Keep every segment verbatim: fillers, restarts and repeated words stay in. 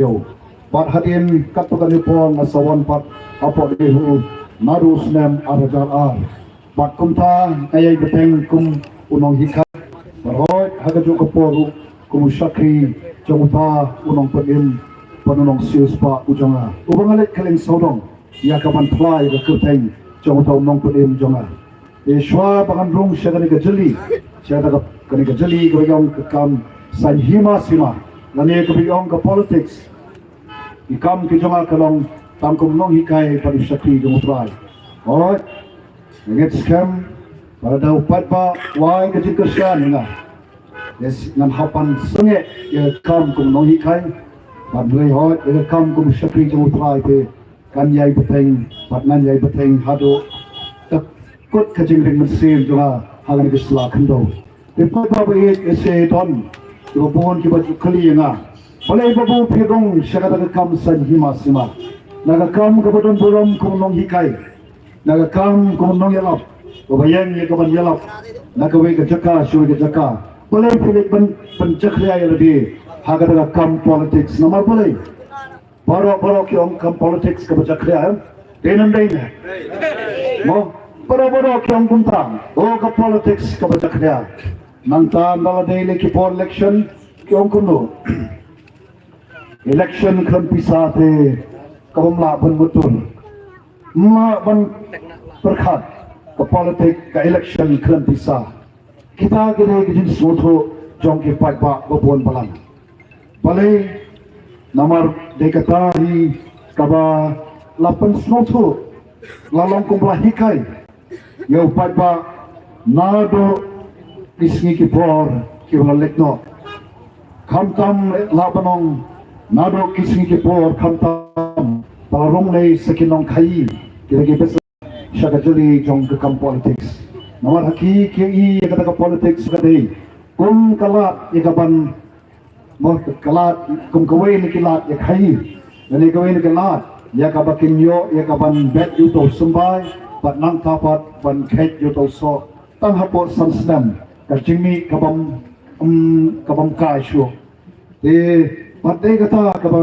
Bad hadien katto katne por nga sa wan pat hapoh Dehra naduh u snem ar hajar ar. Bad kumta nga ïai bteng kum u nonghikai. Bad hooid ha kajuh ka por ruh kum u shakri jong uta u nongpynim bad u nongsiewspah u jong nga, uba nga leit kylleng sawdong ïa ka ban phla ïa ka kyrteng jong uta u nongpynim jong nga. Te shuwa ba ngan rung sha kane ka jylli, sha kane ka, kane ka jylli kaba ïong ka kam saiñ hima sima, lane kaba ïong ka politics, ki kam ki jong nga ka long tang kum u nonghikai bad u shakri jong U Trai. Hooid, nga ngeit skhem ba lada u paidbah u ai ka jingkyrshan ïa nga, te ngan hap ban sangeh ïa ka kam kum u nonghikai. Bad hynrei hooid, ïa ka kam kum u shakri jong U Trai te kan ïai bteng, bad ngan ïai bteng haduh ka kut ka jingring mynsiem jong nga ha kane ka sla khyndew. Te paidbah ba ïeit, ïa shisha don kiba bun kiba ju kylli ïa nga, balei ba bun phi rung sha kata ka kam saiñ hima sima, na ka kam kaba don burom kum u nonghikai, na ka kam kum u nongïalap, uba ïeng ïa ka ban ïalap na kawei ka jaka sha kawei ka jaka, balei phi leit ban, ban jakhlia ïa lade ha kata ka kam politics? Namar balei? Baroh baroh ki ong kam politics kaba jakhlia, em? Dei ne ym dei ne? Mo, baroh baroh ki ong kumta, o ka politics kaba jakhlia. Nangta ynda la dei lei ki por election, ki ong kumno? Election khlem pisa te kaba ym lah ban mutur, ym lah ban pyrkhat, ka politics, ka election khlem pisa. Kita ki dei ki jingsngewthuh jong ki paidbah ba bun balang. Balei? Namar dei kata hi kaba la pynsngewthuh, la long kumba la hikai ïa u paidbah naduh ki sngi ki por kiba la leit noh. Khamtam lah ban ong naduh ki sngi ki por, khamtam ba la rung lei sa ki nongkhaii, kita ki bes sha ka jylli jong ka kam politics. Namar ha ki, ki ïohi ïa kata ka politics ka dei kum ka lad ïa ka ban, mo, ka lad, kum kawei na ki lad ïa khaii, lane kawei na ki lad ïa kaba kin ïoh ïa ka ban bet ïa uto u symbai, bad nangta pat ban kheit ïa uto u soh tang hapoh san snem, ka jingmih ka bym, ym, ka bym kai shuh. Te bad dei kata kaba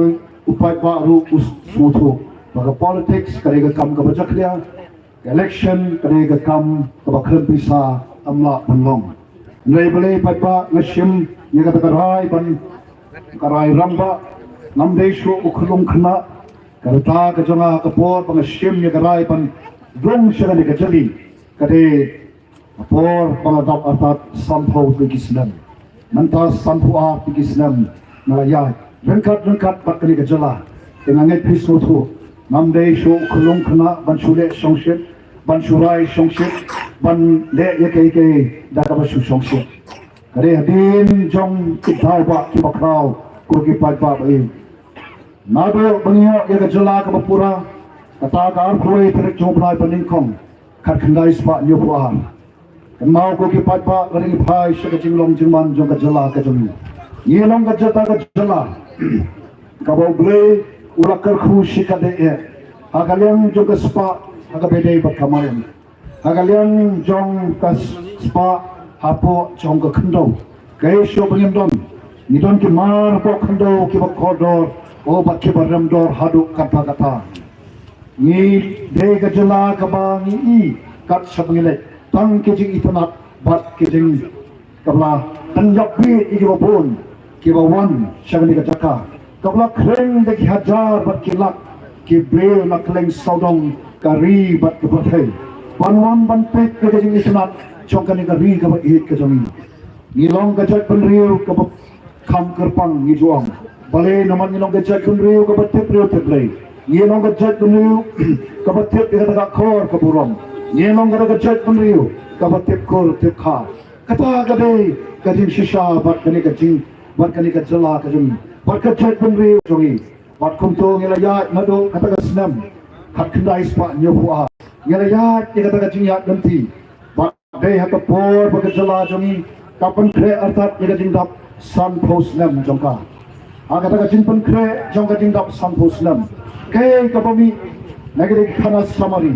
u paidbah ruh u sngewthuh ba ka politics ka dei ka kam kaba jakhlia, ka election ka dei ka kam kaba khlem pisa, ym lah ban long. Hynrei balei paidbah, nga shim ïa kata ka rai ban, ka rai rangbah, ngam dei shuh u khyllung khynnah. Ka rta ka jong nga ha ka por ba nga shim ïa ka rai ban rung sha kane ka jylli ka dei ka por ba nga dap artat sanphew tylli ki snem. Mynta sanphew ar tylli ki snem nga la ïaid ryngkat ryngkat bad kane ka jylla. Te nga ngeit phi sngewthuh, ngam dei shuh u khyllung khynnah ban shu leh shongshit, ban shu rai shongshit, ban leh ïa kaei kaei da kaba shu shongshit. Ka dei hadien jong ki daw ba kiba khraw, ko ki paidbah ba ïeit. Naduh ba ngi ïoh ïa ka jylla kaba pura, kata ka arphew wei tarik jong u bnai ba nyngkong, khatkhyndai spah hynñiewphew ar. Kynmaw ko ki paidbah, lada ngi phai sha ka jinglong jingman jong ka jylla ka jong ngi, ngi long ka jylla, ka jylla kaba U Blei u la kyrkhu shikatdei eh ha ka liang jong ka spah ha kaba ïadei bad ka mariang, ha ka liang jong ka spah hapoh jong ka khyndew. Kaei shuh ba ngim don, ngi don ki mar hapoh khyndew kiba kordor, o, bad kiba remdor haduh katta katta. Ngi dei ka jylla kaba ngi i kat shaba ngi leit tang ki jingitynnat bad ki jing, kaba la pynïap bit ïa kiba bun kiba wan sha kane ka jaka, kaba la khring da ki hajar bad ki lak ki briew na kylleng sawdong ka ri bad ka pyrthei ban wan ban peit ïa ka jingitynnat jong kane ka ri kaba ïeit ka jong ngi. Ngi long ka jaitbynriew kaba kham kyrpang, ngi ju ong. Balei? Namar ngi long ka jaitbynriew kaba tip briew tip Blei. Ngi long ka jaitbynriew kaba tip ïa kata ka khor ka burom. Ngi long kata ka jaitbynriew kaba tip kur tip kha. Kata ka dei ka jingshisha bad kane ka jing, bad kane ka jylla ka jong ngi, bad ka jaitbynriew jong ngi. Bad kumto ngi la ïaid naduh kata ka snem khatkhyndai spah hynñiewphew ar, ngi la ïaid ïa kata ka jingïaid lynti. Bad dei ha ka por ba ka jylla jong ngi ka pynkhreh artat ïa ka jingdap sanphew snem jong ka. Ha kata ka jingpynkhreh jong ka jingdap sanphew snem, kaei kaba mih na kitei ki khana samari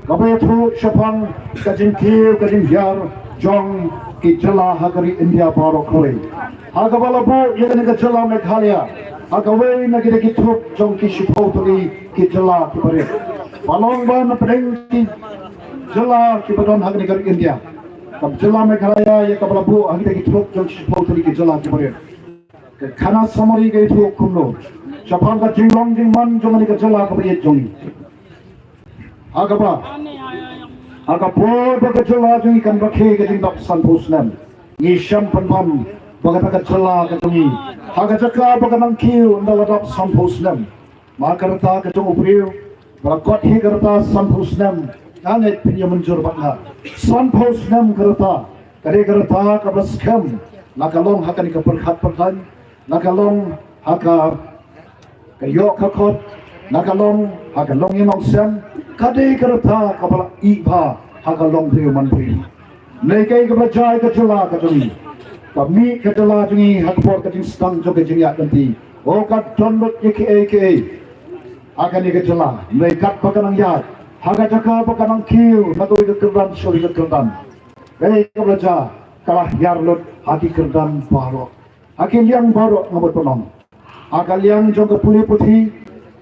kaba ïathuh shaphang ka jingkiew ka jinghiar jong ki jylla ha ka ri India baroh kawei, ha kaba la buh ïa kane ka jylla Meghalaya Ha kawei na kita ki thup jong ki shiphew tylli ki jylla kiba rit. Ba long ba na pdeng ki jylla kiba don ha kane ka ri India, ka jylla Meghalaya ïa kaba la buh ha kita ki thup jong ki shiphew tylli ki jylla kiba rit. Ka khana summary ka ïathuh kumno shaphang ka jinglong jingman jong kane ka jylla kaba rit jong ngi. Ha kaba, ha ka por ba ka jylla jong ngi kan rakhe ka jingdap sanphew snem, ngi shem pynban ba kata ka jylla ka jong ngi ha ka jaka ba ka nang kiew ynda la dap sanphew snem. Ma ka rta ka jong u briew ba la kot hi ka rta sanphew snem, nga ngeit phin ïa mynjur bad nga. Sanphew snem ka rta, ka dei ka rta kaba skhem, la ka long ha kane ka pyrkhat pyrthei, la ka long ha ka ka ïoh ka kot, la ka long ha ka longïing longsem, ka dei ka rta kaba la ïeh bha ha ka longbriew manbriew. Hynrei kaei kaba la jia ïa ka jylla ka jong ngi? Ka mih ka jylla jong ngi ha ka por ka jingsdang jong ka jingïaid lynti. Oh, ka don lut ïa kiei kiei ha kane ka jylla. Hynrei katba ka nang ïaid ha ka jaka ba ka nang kiew na kawei ka kyrdan sha kawei ka kyrdan, kaei kaba la jia? Ka la hiar lut ha ki kyrdan baroh, ha ki liang baroh, nga mut ban ong. Ha ka liang jong ka pule puthi,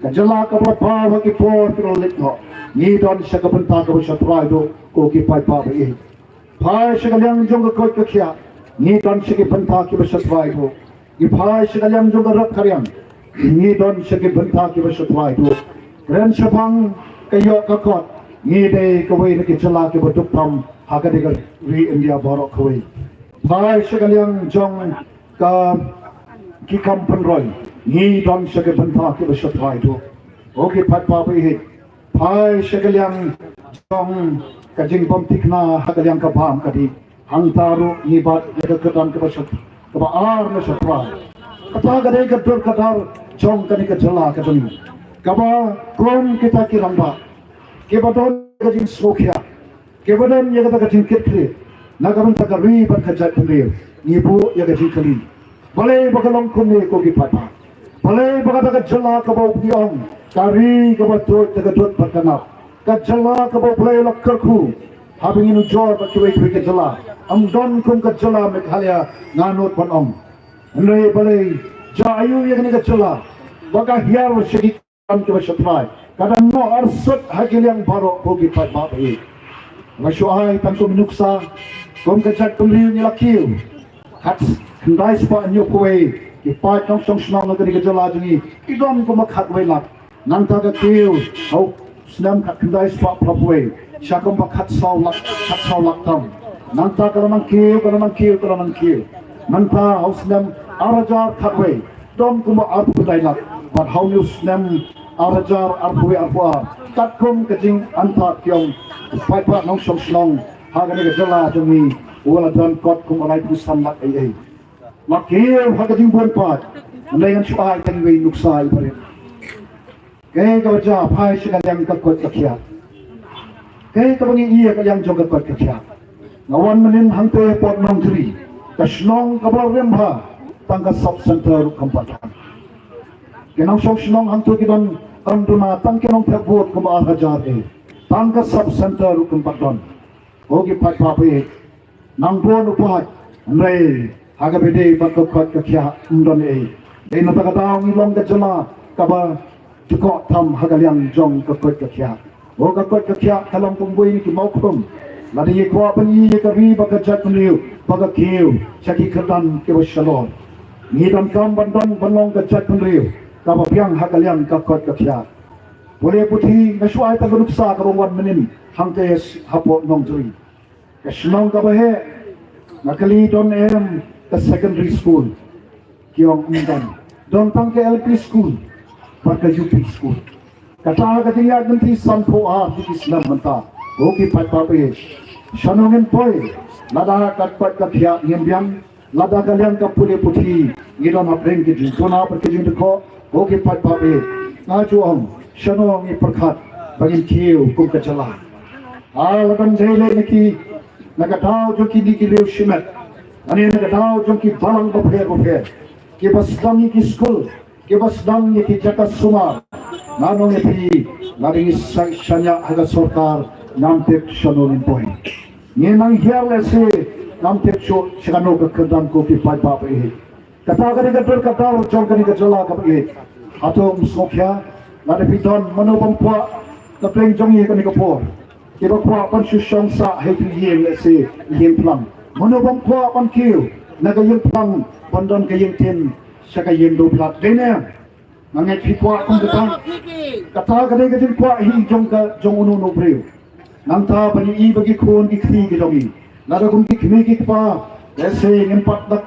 ka jylla kaba la paw ha ki por ki la leit noh, ngi don sha ka bynta kaba sha trai duh, ko ki paidbah ba ïeit. Phai sha ka liang jong ka koit ka khiah, ngi don sha ki bynta kiba sha trai duh. Ngi phai sha ka liang jong ka rep ka riang, ngi don sha ki bynta kiba sha trai duh. Kren shaphang ka ïoh ka kot, ngi dei kawei na ki jylla kiba duk tam ha ka dei ka ri India baroh kawei. Phai sha ka liang jong ka ki kam pynroi, ngi don sha ki bynta kiba sha trai duh. Ko ki paidbah ba ïeit, phai sha ka liang jong ka jingbym thikna ha ka liang ka bam ka dih. Hangta ruh ngi bat ïa ka kyrdan kaba sha, kaba ar na sha trai. Kata ka dei ka dur ka dar jong kane ka jylla ka jong ngi, kaba kum kita ki rangbah kiba don ka jingsngewkhia, kiba don ïa kata ka jingkit khlieh na ka bynta ka ri bad ka jaitbynriew, ngi buh ïa ka jingkylli. Balei ba ka long kumne, ko ki paidbah? Balei ba kata ka jylla kaba u phi ong ka ri kaba tuid da ka dud bad ka nap, ka jylla kaba U Blei u la kyrkhu haba ngin ujor bad kiwei kiwei ki jylla, ym don kum ka jylla Meghalaya, nga nud ban ong? Hynrei balei, jia aïu ïa kane ka jylla ba ka hiar sha ki kam kiba sha trai, ka dang noh arsut ha ki liang baroh, ko ki paidbah ba ïeit? Nga shu ai tang kum nuksa, kum ka jaitbynriew ngi la kiew khatkhyndai spah hynñiewphew wei ki paid nongshong shnong na kane ka jylla jong ngi, ki don kumba khatwei lak. Nangta ka kiew ha u snem khatkhyndai spah phraphew wei sha kumba khatsaw lak, khatsaw lak tam. Nangta ka la nang kiew, ka la nang kiew, ka la nang kiew. Nangta ha u snem ar hajar khatwei, don kumba arphew khyndai lak, bad ha une u snem ar hajar arphew wei arphew ar, katkum ka jingangnud ki ong, u paidbah nongshong shnong ha kane ka jylla jong ngi u la don kot kumba laiphew san lak ei ei. La kiew ha ka jingbun paid. Hynrei ngan shu ai tang iwei i nuksa iba rit. Kaei kaba jia, phai sha ka liang ka koit ka khiah. Kaei kaba ngi ïohi ha ka liang jong ka koit ka khiah? Nga wan mynnin hangtei hapoh Nongjri, ka shnong kaba la rim bha, tang ka sub center ruh kam pat don. Ki nongshong shnong hangto ki don, ym duna tang ki nongthep vote kumba ar hajar ei, tang ka sub center ruh kam pat don. Ko ki paidbah ba ïeit, nang bun u paid, hynrei ha kaba ïadei bad ka koit ka khiah ym don ei. Dei na kata ka daw ngi long ka jylla kaba jukut tam ha ka liang jong ka koit ka khiah. Oh, ka koit ka khiah ka long kumwei na ki mawkhrum. Lada ngi kwah ban ïoh ïa ka ri bad ka jaitbynriew ba ka kiew sha ki kyrdan kiba shalor, ngi donkam ban don, ban long ka jaitbynriew kaba biang ha ka liang ka koit ka khiah. Pule puthi, nga shu ai tang ka nuksa kaba wan mynnin hangtei hapoh Nongjri. Ka shnong kaba heh, nga kylli don em ka secondary school? Ki ong ym don. Don tang ka L P school bad ka U P school. Kata ka jingïaid lynti sanphew ar tylli ki snem mynta. Ko ki paidbah ba ïeit, shano ngin poi? Lada ka koit ka khiah ngim biang, lada ka liang ka pule puthi ngi don hapdeng ki jingduna bad ki jingdkhot, ko ki paidbah ba ïeit, nga ju ong, shano ngi pyrkhat ba ngin kiew kum ka jylla? Ah, la dang dei leh na ki, na ka daw jong kine ki riew shimet, lane na ka daw jong ki balang bapher bapher, kiba sdang ïa ki skul, kiba sdang ïa ki jaka sumar. Nga ong ïa phi, lada ngi sa-, shaniah ha ka sorkar, ngam tip shano ngin poi. Ngi nang hiar lehse, ngam tip shuh sha kano ka kyrdan, ko ki paidbah ba ïeit. Kata ka dei ka dur ka dar jong kane ka jylla kaba ïeit. Hato ym sngewkhia? Lada phi don mano bym kwah na pdeng jong ngi kane ka por, kiba kwah ban shu shong sah ha ïing, lehse ïing phlang. Mano bym kwah ban kiew na ka ïing phlang ban don ka ïing tin sha ka ïing dewplat? Dei ne em? Nga ngeit phi kwah kum kata. Kata ka dei ka jingkwah hi jong ka, jong uno uno u briew. Nangta ban ïohi ba ki khun ki kti ki jong ngi, lada kum ki kmie ki kpa, lehse ngim pat da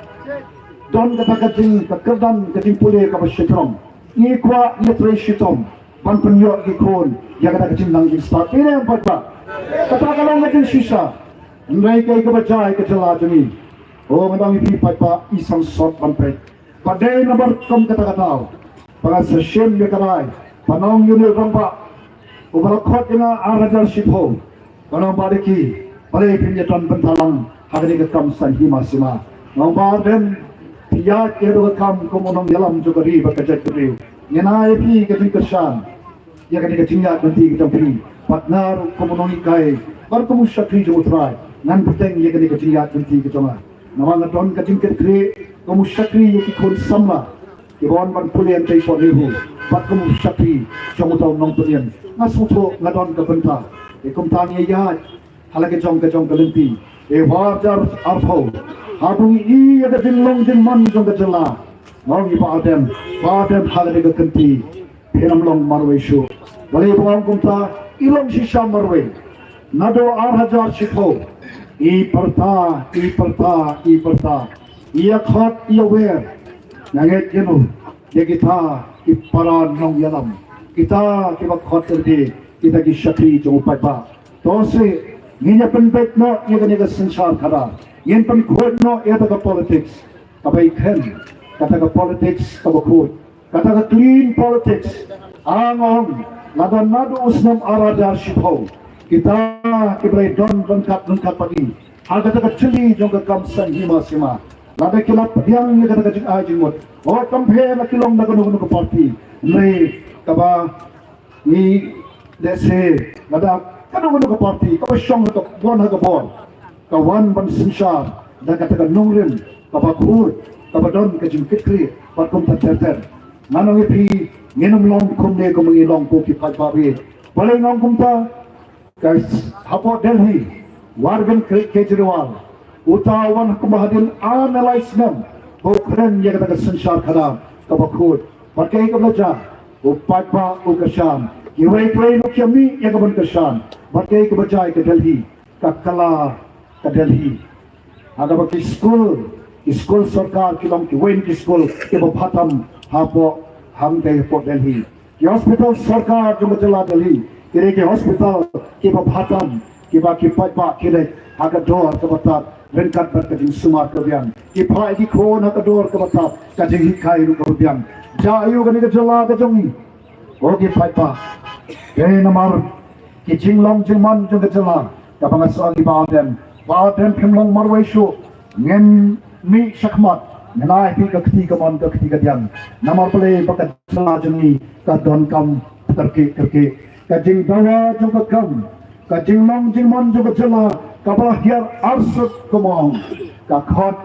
don kata ka jing, ka kyrdan, ka jingpule kaba shitrhem, ngi kwah, ngi trei shitom ban pynïoh ki khun ïa kata ka jingnang jingstad. Dei ne em paidbah? Kata ka long ka jingshisha. Hynrei kaei kaba jia ïa ka jylla jong ngi? O, nga ong ïa phi paidbah, i sangsot ban peit. Ba dei namar kum kata ka daw ba nga sa shim ïa ka rai ban ong ïa une u rangbah uba la khot ïa nga ar hajar shiphew, ban ong, Bah Ricky, balei phim ïa don bynta lang ha kane ka kam saiñ hima sima? Nga ong, Bah Ardent, phi ïaid ïa kane ka kam kum u nongïalam jong ka ri bad ka jaitbynriew. Ngi ai ïa phi ka jingkyrshan ïa kane ka jingïaid lynti ka jong phi. Bad nga ruh kum u nonghikai bad kum u shakri jong U Trai, ngan bteng ïa kane ka jingïaid lynti ka jong nga. Namar nga don ka jingkitkhlieh kum u shakri ïa ki khun samla kiba wan ban pule hangtei hapoh NEHU, bad kum u shakri jong uta u nongpynïeng. Nga sngewthuh nga don ka bynta. Te kumta ngi ïaid ha la ka jong ka jong ka lynti. Te ha u ar hajar arphew, haba ngi i ïa ka jinglong jingman jong ka jylla, nga ong ïa i Bah Ardent, Bah Ardent, ha kane ka kynti phin ym long marwei shuh. Balei ba nga ong kumta? I long shisha marwei. Naduh ar hajar shiphew, i pyrta, i pyrta, i pyrta, i ïakhot, i ïawer. Nga ngeit ïa no, ïa kita ki para nongïalam, kita kiba khot lade, kita ki shakri jong u paidbah. To seh, ngin ïa pynbeit noh ïa kane ka synshar khadar. Ngin pynkhuid noh ïa kata ka politics kaba ïeit, kata ka politics kaba khuid, kata ka clean politics. Nga ong, lada naduh u snem ar hajar shiphew, kita kiba la don ryngkat ryngkat bad ngi ha kata ka jylli jong ka kam saiñ hima sima, lada ki la pdiang ïa kata ka jingai jingmut, hooid, kam pher la ki long na kano kano ka party, hynrei kaba ngi, lehse lada kano kano ka party kaba shong ha ka bor, ha ka bor, ka wan ban synshar da kata ka nongrim kaba khuid, kaba don ka jingkitkhlieh bad kumta ter ter, ngan ong ïa phi, ngin ym long kumne kumba ngi long, ko ki paidbah. Balei nga ong kumta? Ka, hapoh Delhi, u Arvind Kejriwal, uta u wan kumba hadien ar ne lai snem ba u kren ïa kata ka synshar khadar kaba khuid. Bad kaei kaba la jia? U paidbah u kyrshan. Kiwei kiwei ruh ki ïa mih ïa ka ban kyrshan. Bad kaei kaba jia ïa ka Delhi? Ka kylla ka Delhi. Ha kaba ki skul, ki skul sorkar ki long kiwei na ki skul kiba bha tam hapoh, hangtei hapoh Delhi. Ki hospital sorkar jong ka jylla Delhi ki dei ki hospital kiba bha tam, kiba ki paidbah ki leit ha ka dor kaba tad ryngkat bad ka jingsumar kaba biang. Ki phah ïa ki khun ha ka dor kaba tad, ka jinghikai ruh kaba biang. Jia aiu kane ka jylla ka jong ngi, ko ki paidbah? Dei namar ki jinglong jingman jong ka jylla, kaba nga sa ong ïa i Bah Ardent, Bah Ardent, phim long marwei shuh. Ngin mih shakhmat, ngin ai phi ka kti kamon ka kti kadiang. Namar balei? Ba ka jylla jong ngi ka donkam kyrkieh kyrkieh. Ka jingdawa jong ka kam, ka jinglong jingman jong ka jylla kaba la hiar arsut, kumba ong, ka khot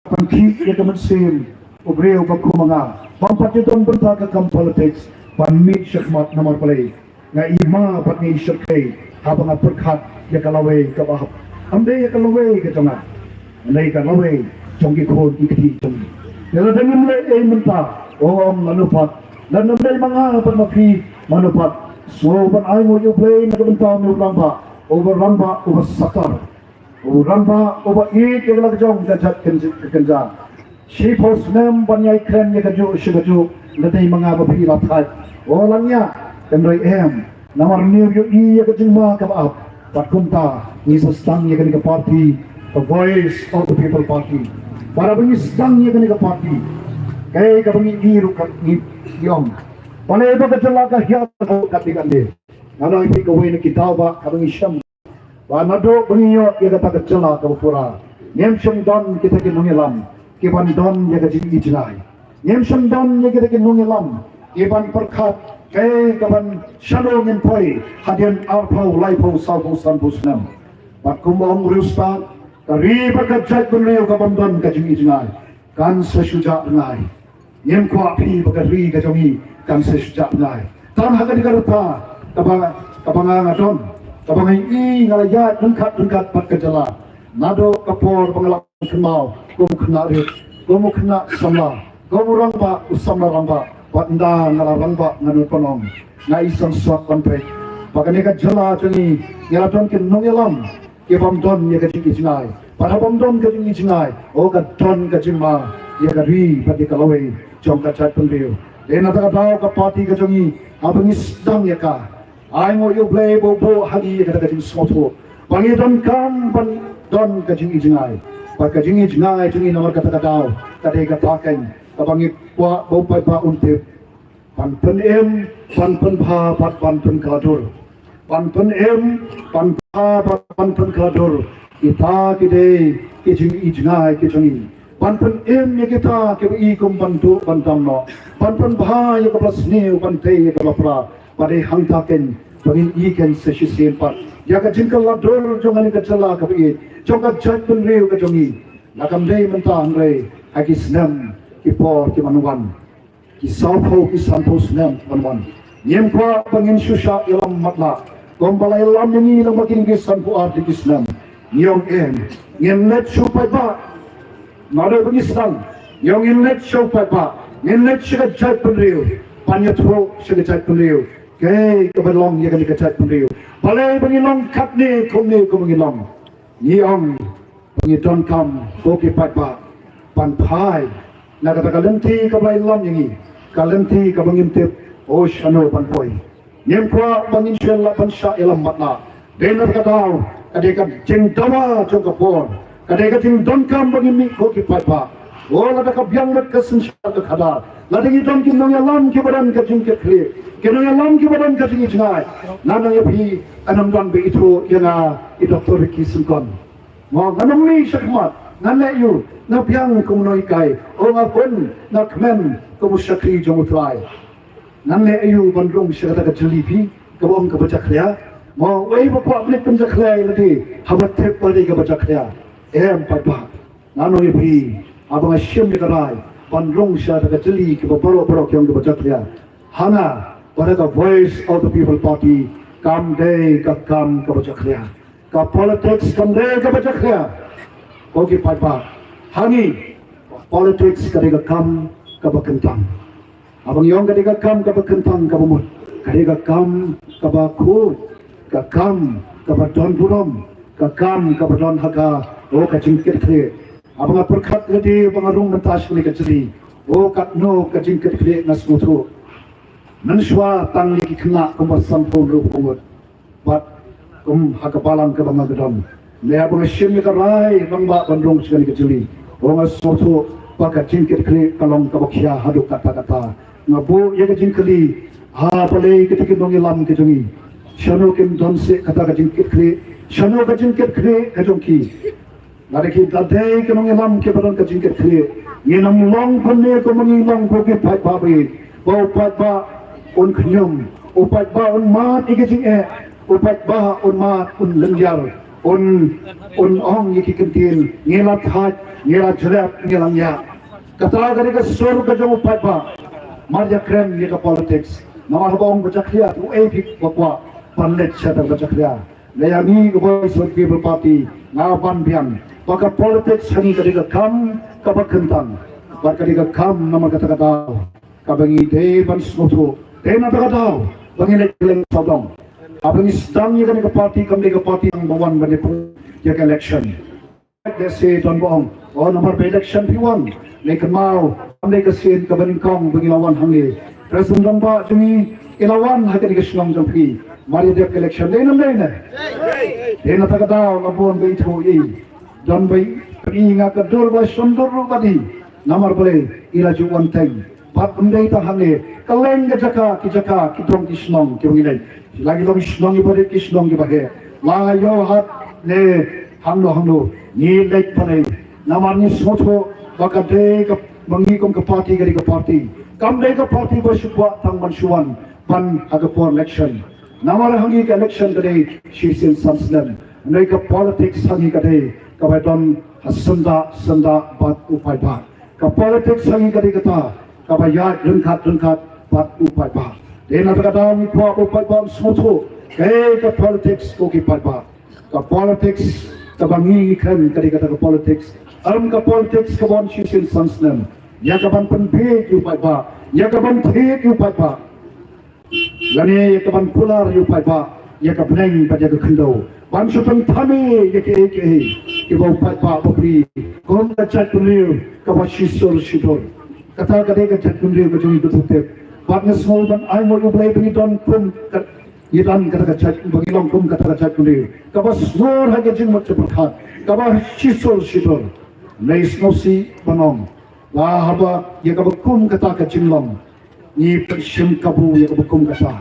pynkhih ïa ka mynsiem u briew ba kum ma nga, bym pat ju don bynta ka kam politics ban mih shakhmat. Namar balei? Nga i ma bad nga i shyrkhei haba nga pyrkhat ïa ka lawei kaba hap. Ym dei ïa ka lawei ka jong nga, ym dei ka lawei jong ki khun ki kti jong ngi. Lada ngim leh ei mynta, ong lano pat? Lada ym dei ma nga bad ma phi, mano pat? Sngewbha ban ai nguh ïa U Blei na ka bynta une u rangbah, uba rangbah uba satar, u rangbah uba ïeit ïa ka la ka jong ka jait kynja, kynja. Shiphew snem ban ïai kren ïa kajuh shi kajuh, lada dei ma nga ma phi la thait, o, la ngiah. Hynrei em, namar ngi ïohi ïa ka jingma kaba ap, bad kumta ngi sa sdang ïa kane ka party, ka Voice of the People Party. Bad haba ngi sdang ïa kane ka party, kaei kaba ngi i ruh ka ngi ong, balei ba ka jylla ka hiar katne katne? Nga ong ïa phi, kawei na ki daw ba kaba ngi shem, ba naduh ba ngi ïoh ïa kata ka jylla kaba pura, ngim shym don kita ki nongïalam ki ban don ïa ka jingïohi jngai. Ngim shym don ïa kita ki nongïalam ki ban pyrkhat kaei ka ban, shano ngin poi hadien arphew, laiphew, sawphew, sanphew snem. Bad kumba ong u riewstad, ka ri bad ka jaitbynriew ka bym don ka jingïohi jngai, kan sa shu jah bnai. Ngim kwah phi ba ka ri ka jong ngi kan sa shu jah bnai. Tang ha kane ka rta kaba, kaba nga nga don, kaba nga i nga la ïaid ryngkat ryngkat bad ka jylla. Naduh ka por ba nga la kynmaw kum u khynnah rit, kum u khynnah samla, kum u rangbah, u samla rangbah, bad ynda nga la rangbah ngan ym pynong. Nga i sangsot ban peit ba kane ka jylla jong ngi, ngi la don ki nongïalam ki bym don ïa ka jingïohi jngai. Bad ha bym don ka jingïohi jngai, oh, ka don ka jingma ïa ka ri bad ïa ka lawei jong ka jaitbynriew. Dei na kata ka daw ka party ka jong ngi, haba ngi sdang ïa ka, ai nguh ïa U Blei ba u buh ha ngi ïa kata ka jingsngewthuh ba ngi donkam ban don ka jingïohi jngai. Bad ka jingïohi jngai jong ngi namar kata ka daw ka dei kata keiñ kaba ngi kwah ba u paidbah un tip. Ban pynim, ban pynbha bad ban pynkylla dur. Ban pynim, ban pynbha bad ban pynkylla dur. Kita ki dei ki jingïohi jngai ki jong ngi. Ban pynim ïa kita kiba i kum ban duh ban dam noh. Ban pynbha ïa kaba sniew, ban tei ïa kaba pra. Ba dei hangta keiñ ba ngin i keiñ sa shisien pat ïa ka jingkylla dur jong kane ka jylla kaba ïeit, jong ka jaitbynriew ka jong ngi. La kam dei mynta hynrei ha ki snem ki por ki ban wan, ki sawphew ki sanphew snem ban wan. Ngim kwah ba ngin shu shah ïalam matlah kumba la ïalam ïa ngi lyngba kine ki sanphew ar tylli ki snem. Ngi ong em, ngin leit sha u paidbah. Naduh ba ngi sdang, ngi ong ngin leit sha u paidbah, ngin leit sha ka jaitbynriew, ban ïathuh sha ka jaitbynriew kaei kaba long ïa kane ka jaitbynriew. Balei ba ngi long katne kumne kumba ngi long. Ngi ong ba ngi donkam ko ki paidbah ban phai na kata ka lynti kaba la ïalam ïa ngi, ka lynti kaba ngim tip, oh, shano ban poi. Ngim kwah ba ngin shu lah ban shah ïalam matlah. Dei na kata ka daw ka dei ka jingdawa jong ka por, ka dei ka jingdonkam ba ngin mih ko ki paidbah. Oh, lada ka biang bad ka synshar ka khadar, lada ngi don ki nongïalam kiba don ka jingkitkhlieh, ki nongïalam kiba don ka jingïohi jngai, nga ong ïa phi, ngan ym don ba ithuh ïa nga i Doctor Ricky Syngkon. Mo, ngan ym mih shakhmat, ngan leh aiu, nga biang kum u nonghikai, oh, nga hun, nga kmen kum u shakri jong U Trai. Ngan leh aiu ban rung sha kata ka jylli phi kaba ong kaba jakhlia? Mo, uei ba kwah ban leit pynjakhlia ïa lade haba tip ba dei kaba jakhlia? Em paidbah, ngan ong ïa phi, haba nga shim ïa ka rai ban rung sha kata ka jylli kaba baroh baroh ki ong kaba jakhlia, ha nga, bad ha ka Voice of the People Party, kam dei ka kam kaba jakhlia. Ka politics kam dei kaba jakhlia. Ko ki paidbah, ha ngi, politics ka dei ka kam kaba kyntang. Haba ngi ong ka dei ka kam kaba kyntang kaba mut, ka dei ka kam kaba khuid, ka kam kaba don burom, ka kam kaba don ha ka, oh, ka jingkitkhlieh. Haba nga pyrkhat lade ba nga rung mynta sha kane ka jylli, oh, katno ka jingkitkhlieh nga sngewthuh. Mynshuwa tang ïa ki khynnah kumba sanphew hynriewphew ngut. Bad kum ha ka balang kaba nga don, lada ba nga shim ïa ka rai rangbah ban rung sha kane ka jylli, oh, nga sngewthuh ba ka jingkitkhlieh ka long kaba khia haduh katta katta. Nga buh ïa ka jingkylli, ha, balei kita ki nongïalam ki jong ngi, shano kin don seh kata ka jingkitkhlieh? Shano ka jingkitkhlieh ka jong ki? Lada ki, lada dei ki nongïalam kiba don ka jingkitkhlieh, ngin ym long kumne kumba ngi long, ko ki paidbah ba ïeit, ba u paidbah un khñium, u paidbah un mad ïa ka jingeh, u paidbah un mad, un lyndiar, un, un ong ïa ki kyntien, ngi la thait, ngi la jlep, ngi la ngiah. Kata ka dei ka sur ka jong u paidbah. Mar ïa kren ïa ka politics. Namar haba ong ba jakhlia, uei phi ba kwah ban leit sha kata ba jakhlia? Lada ïa ngi ka Voice of the People Party, nga ban biang ba ka politics ha ngi ka dei ka kam kaba kyntang, bad ka dei ka kam namar kata ka daw kaba ngi dei ban sngewthuh. Dei na kata ka daw ba ngi leit kylleng sawdong. Haba ngi sdang ïa kane ka party, kam dei ka party number one ban ïa pynlong ïa ka election. Lehse don ba ong, oh, namar ba election phi wan. Ngi kynmaw, kam dei ka sien kaba nyngkong ba ngi la wan hangne. President rangbah jong ngi i la wan ha kane ka shnong jong phi. Mar ïa dep election, dei ne ym dei ne? Dei na kata ka daw la bun ba ithuh ïa i. Don ba i, i nga ka dur ba shon dur ruh bad i. Namar balei? I la ju wan teng. Bad ym dei tang hangne, kylleng ka jaka, ki jaka, ki dong ki shnong kiba ngi leit. La ki long shnong kiba rit, ki shnong kiba heh, la ïoh hat ne hangno hangno, ngi leit pynlong. Namar ngi sngewthuh ba ka dei ka, ba ngi kum ka party ka dei ka party. Kam dei ka party ba shu kwah tang ban shu wan ban ha ka por election. Namar ha ngi ka election ka dei shisien san snem. Hynrei ka politics ha ngi ka dei kaba don ha syndah syndah bad u paidbah. Ka politics ha ngi ka dei kata kaba ïaid ryngkat ryngkat bad u paidbah. Te na kata ka daw ngi kwah ba u paidbah un sngewthuh kaei ka politics ko ki paidbah. Ka politics kaba ngi ngi kren ka dei kata ka politics. Em ka politics kaba wan shisien san snem ïa kaban pynbiej ïa u paidbah, ïa kaban thied ïa u paidbah. Lane ïa kaban kular ïa u paidbah ïa ka bneng bad ïa ka khyndew ban shu pynthame ïa kiei kiei kiba u paidbah u bri kum ka jaitbynriew kaba shisur shidur. Kata ka dei ka jaitbynriew ka jong ngi, ka thutip. Bad nga sngew ban ainguh ïa U Blei ba ngi don kum ka, ngi don kata ka jait, ba ngi long kum kata ka jaitbynriew kaba sngur ha ka jingmut jingpyrkhat, kaba shisur shidur. Ngi sngewsih ban ong ba haba ïa kaba kum kata ka jinglong ngi pynshim kabu ïa kaba kum kata.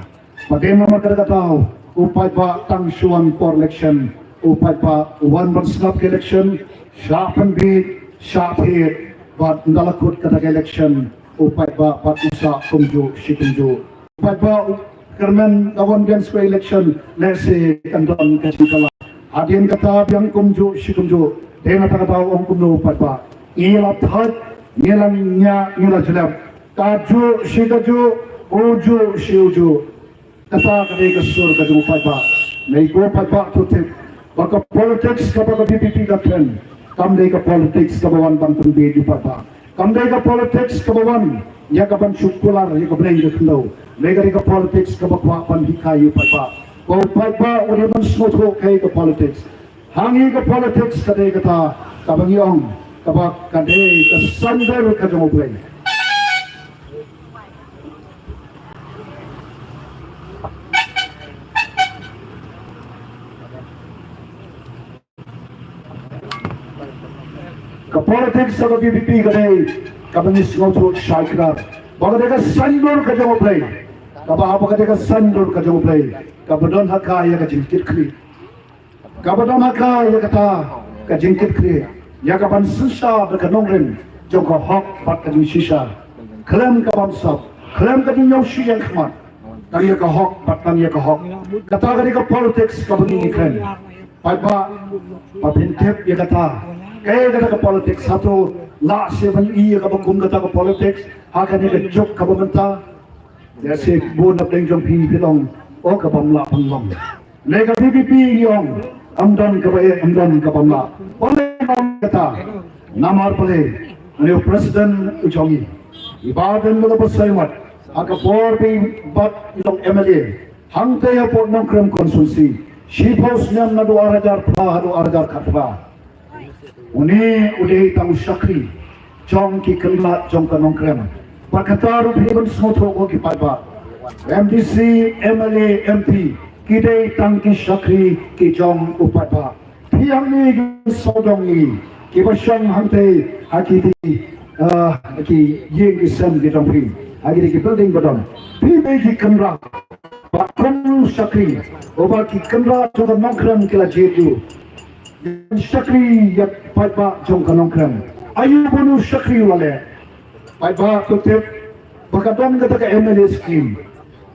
Bad dei namar kata ka daw u paidbah tang shu wan por election, u paidbah u wan ban sngap ka election, shah pynbiej, shah thied, bad ynda la kut kata ka election u paidbah pat u sah kumjuh shi kumjuh. U paidbah u kyrmen la wan biang sha ka election lehse kan don ka jingkylla. Hadien kata biang kumjuh shi kumjuh. Dei na kata ka daw ong kumno u paidbah? Ngi la thait, ngi la ñiah, ngi la jlep. Kajuh shi kajuh, ujuh shi ujuh. Kata ka dei ka sur ka jong u paidbah. Ngi ko paidbah to tip ba ka politics kaba ka V P P ka kren kam dei ka politics kaba wan ban pynbiej u paidbah. Kam dei ka politics kaba wan ïa kaban shu kular ïa ka bneng ka khyndew. Ngi ka dei ka politics kaba kwah ban hikai ïa u paidbah. Ba u paidbah u dei ban sngewthuh kaei ka politics. Ha ngi ka politics ka dei kata kaba ngi ong kaba ka dei ka saiñdur ka jong U Blei. Ka politics ka V P P ka dei kaba ngi sngewthuh shai kdar ba ka dei ka saiñdur ka jong U Blei. Kaba haba ka dei ka saiñdur ka jong U Blei kaba don ha ka ïa ka jingkitkhlieh. Kaba don ha ka ïa kata ka jingkitkhlieh ïa kaban shisha da ka nongrim jong ka hok bad ka jingshisha. Khlem ka bamsap, khlem ka jingïohi ïa khmat, tang ïa ka hok bad tang ïa ka hok. Kata ka dei ka politics kaba ngi kren. Paidbah, ba phin tip ïa kata. Kaei kata ka politics, hato lah shuh ban ïohi ïa kaba kum kata ka politics ha kane ka juk kaba mynta? Ïa shu bun na pdeng jong phi phi long, o kaba ym lah ban long. Ne ka V P P ïong, ym don kaba eh, ym don kaba ym lah. Balei ong kata? Namar balei? Une u president u jong ngi, i Bah Daniel Basaiawmoit, ha ka por ba i bat i long M L A hangtei hapoh Nongkrem constituency, shiphew snem naduh ar hajar phra haduh ar hajar khatphra. Une u dei tang u shakri jong ki kynrad jong ka Nongkrem. Bad kata ruh phi ban sngewthuh ko ki paidbah. M D C, M L A, M P ki dei tang ki shakri ki jong u paidbah. Phi hangne ki sawdong ngi kiba shong hangtei ha ki, ah, ki ïing ki sem ki jong phi, ha ki, ki building ba don. Phi dei ki kynrad. Bad kum u shakri uba ki kynrad jong ka Nongkrem ki la jied ïa u. Shakri ïa paidbah jong ka Nongkrem. Aïu ba une u shakri u la leh? Paidbah to tip ba ka don kata ka M L A scheme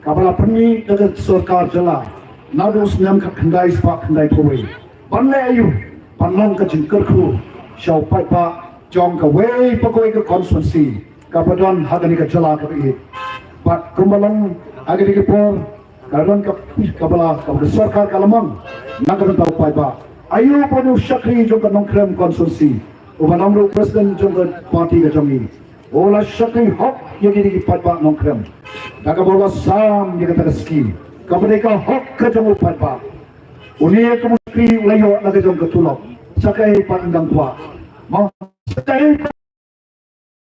kaba la pynmih da ka sorkar jylla naduh u snem khatkhyndai spah khyndaiphew wei. Ban leh aïu? Ban long ka jingkyrkhu sha u paidbah jong kawei pa kawei ka constituency kaba don ha kane ka jylla kaba ïeit. Bad kumba long ha kane ka por, ka don ka, kaba la, kaba ka sorkar ka la mang na ka bynta u paidbah. Aïu ba une u shakri jong ka Nongkrem constituency uba long ruh president jong ka party ka jong ngi, u la shakri hok ïa kine ki paidbah Nongkrem da kaba u la sam ïa kata ka scheme kaba dei ka hok ka jong u paidbah. Une kum u shakri u la ïoh la ka jong ka tulop. Sa kaei pat ngi dang kwah? Mo, sa kaei pat?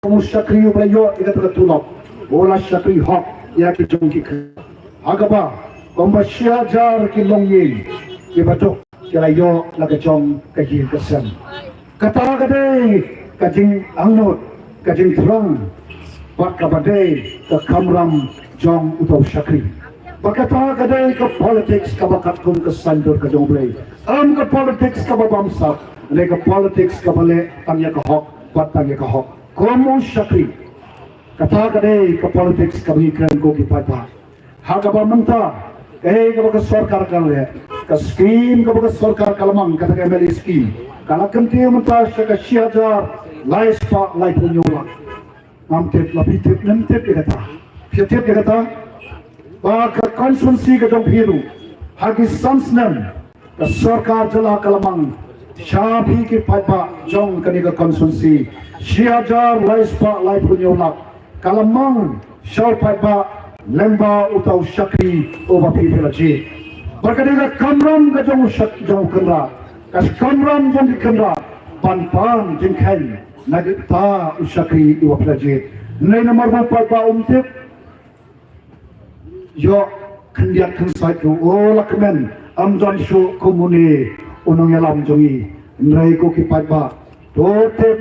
Kum u shakri uba la ïoh ïa kata ka tulop, u la shakri hok ïa ki jong ki kynrad. Ha kaba kumba shi hajar ki longïing kiba duk ki la ïoh la ka jong ka ïing ka sem. Kata ka dei ka jingangnud, ka jingthrang bad kaba dei ka kamram jong uta u shakri. Bad kata ka dei ka politics kaba katkum ka saiñdur ka jong U Blei. Em ka politics kaba bamsap, ne ka politics kaba leh tang ïa ka hok bad tang ïa ka hok. Kum u shakri. Kata ka dei ka politics kaba ngi kren ko ki paidbah. Ha kaba mynta, kaei kaba ka sorkar ka leh, ka scheme kaba ka sorkar ka la mang, kata ka M L A scheme, ka la kyntiew mynta sha ka shi hajar lai spah laiphew hynñiew lak. Ngam tip la phi tip, ngam tip ïa kata. Phi tip ïa kata? Ba ka constituency ka jong phi ruh, ha ki san snem ka sorkar jylla ka la mang sha phi ki paidbah jong kane ka constituency shi hajar lai spah laiphew hynñiew lak. Ka la mang sha u paidbah lyngba uta u shakri uba phi phi la jied. Bad kane ka kamram ka jong u shak-, jong u kynrad, ka kamram jong ki kynrad ban pan jingkheiñ na uta u shakri uba phi la jied. Hynrei namar ba u paidbah um tip, ïoh khyndiat khynsaid ruh u la kmen, ym don shuh kum une u nongïalam jong ngi. Hynrei ko ki paidbah, to tip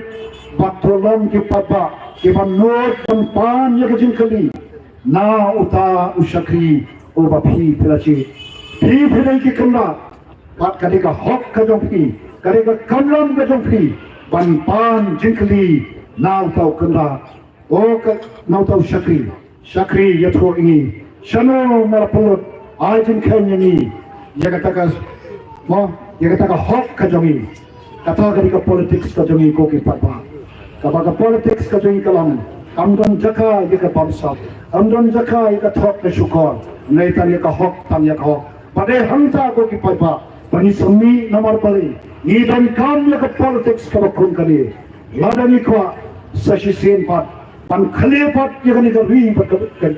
bad to long ki paidbah kiba nud ban pan ïa ka jingkylli na uta u shakri uba phi phi la jied. Phi phi dei ki kynrad bad ka dei ka hok ka jong phi, ka dei ka kamram ka jong phi ban pan jingkylli na uta u kynrad. O ka, na uta u shakri, shakri ïathuh ïa ngi, shano nga la pynlut, ai jingkheiñ ïa ngi ïa kata ka, mo, ïa kata ka hok ka jong ngi. Kata ka dei ka politics ka jong ngi ko ki paidbah. Kaba ka politics ka jong ngi ka long, kam don jaka ïa ka bamsap, kam don jaka ïa ka thok ka shukor, ngi tang ïa ka hok, tang ïa ka hok. Bad dei hangta ko ki paidbah ba ngi sa mih, namar balei? Ngi donkam ïa ka politics kaba kum kane. Lada ngi kwah, sa shisien pat ban khlieh pat ïa kane ka ri bad ka, ka,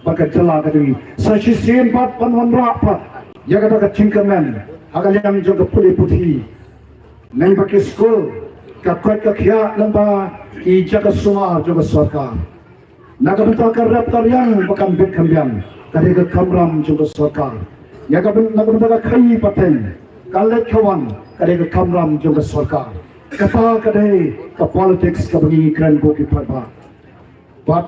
bad ka jylla ka jong ngi. Sa shisien pat ban wanrah pat ïa kata ka jingkyrmen ha ka liang jong ka pule puthi, lyngba ki skul, ka koit ka khiah, lyngba ki jaka sumar jong ka sorkar. Na ka bynta ka rep ka riang ba kan bit kan biang, ka dei ka kamram jong ka sorkar. Ïa ka byn-, na ka bynta ka khaii pateng, ka leit ka wan, ka dei ka kamram jong ka sorkar. Kata ka dei ka politics kaba ngi kren ko ki paidbah. Bad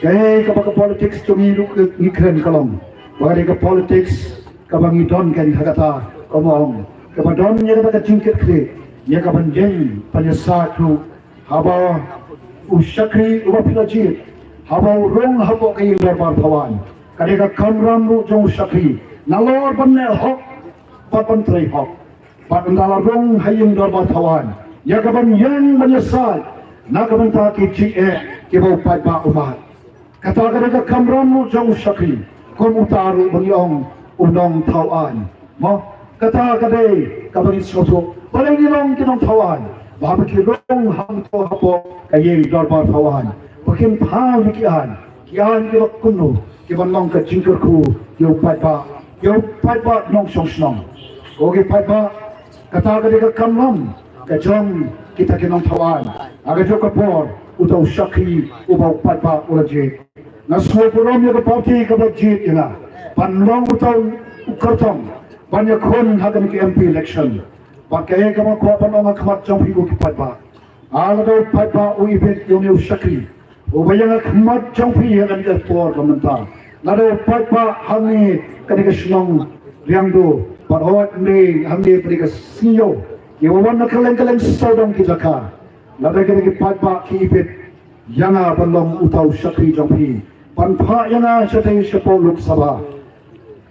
kaei kaba ka politics jong ngi ruh ngi kren ka long ba ka dei ka politics kaba ngi don kein ha kata, kumba ong, kaba don ïa kata ka jingkitkhlieh ïa ka ban ïeng ban ïasaid ruh. Haba u shakri uba phi la jied, haba u rung hapoh ka ïing dorbar thawaiñ, ka dei ka kamram ruh jong u shakri nalor ban leh hok bad ban trei hok. Bad ynda la rung ha ïing dorbar thawaiñ, ïa ka ban ïeng ban ïasaid na ka bynta ki jingeh kiba u paidbah u mad. Kata ka dei ka kamram ruh jong u shakri, kum uta ruh ba ngi ong u nongthaw aiñ. Mo, kata ka dei kaba ngi sngewthuh. Balei ngi long ki nongthaw aiñ? Ba haba ki rung hangto hapoh ka ïing dorbar thawaiñ, ba kin thaw ïa ki aiñ, ki aiñ kiba kumno, kiban long ka jingkyrkhu ïa u paidbah, ïa u paidbah nongshong shnong. Ko ki paidbah, kata ka dei ka kamram ka jong kita ki nongthaw aiñ. Ha kajuh ka por uta u shakri uba u paidbah u la jied. Nga sngewburom ïa ka party kaba jied ïa nga ban long uta u kyrtong ban ïakhun ha kane ka M P election. Bad kaei kaba nga kwah ban ong ha khmat jong phi ko ki paidbah, lada u paidbah u ibit ïa une u shakri uba ïeng ha khmat jong phi ha kane ka por ka mynta, lada u paidbah hangne kane ka shnong Riangdo, bad hooid, hangne, hangne bad ka sngi ïoh, ïa, wan na kylleng kylleng sawdong ki jaka, lada kane ki paidbah ki ibit ïa nga ban long uta u shakri jong phi, ban phah ïa nga shatei shapoh Lok Sabha.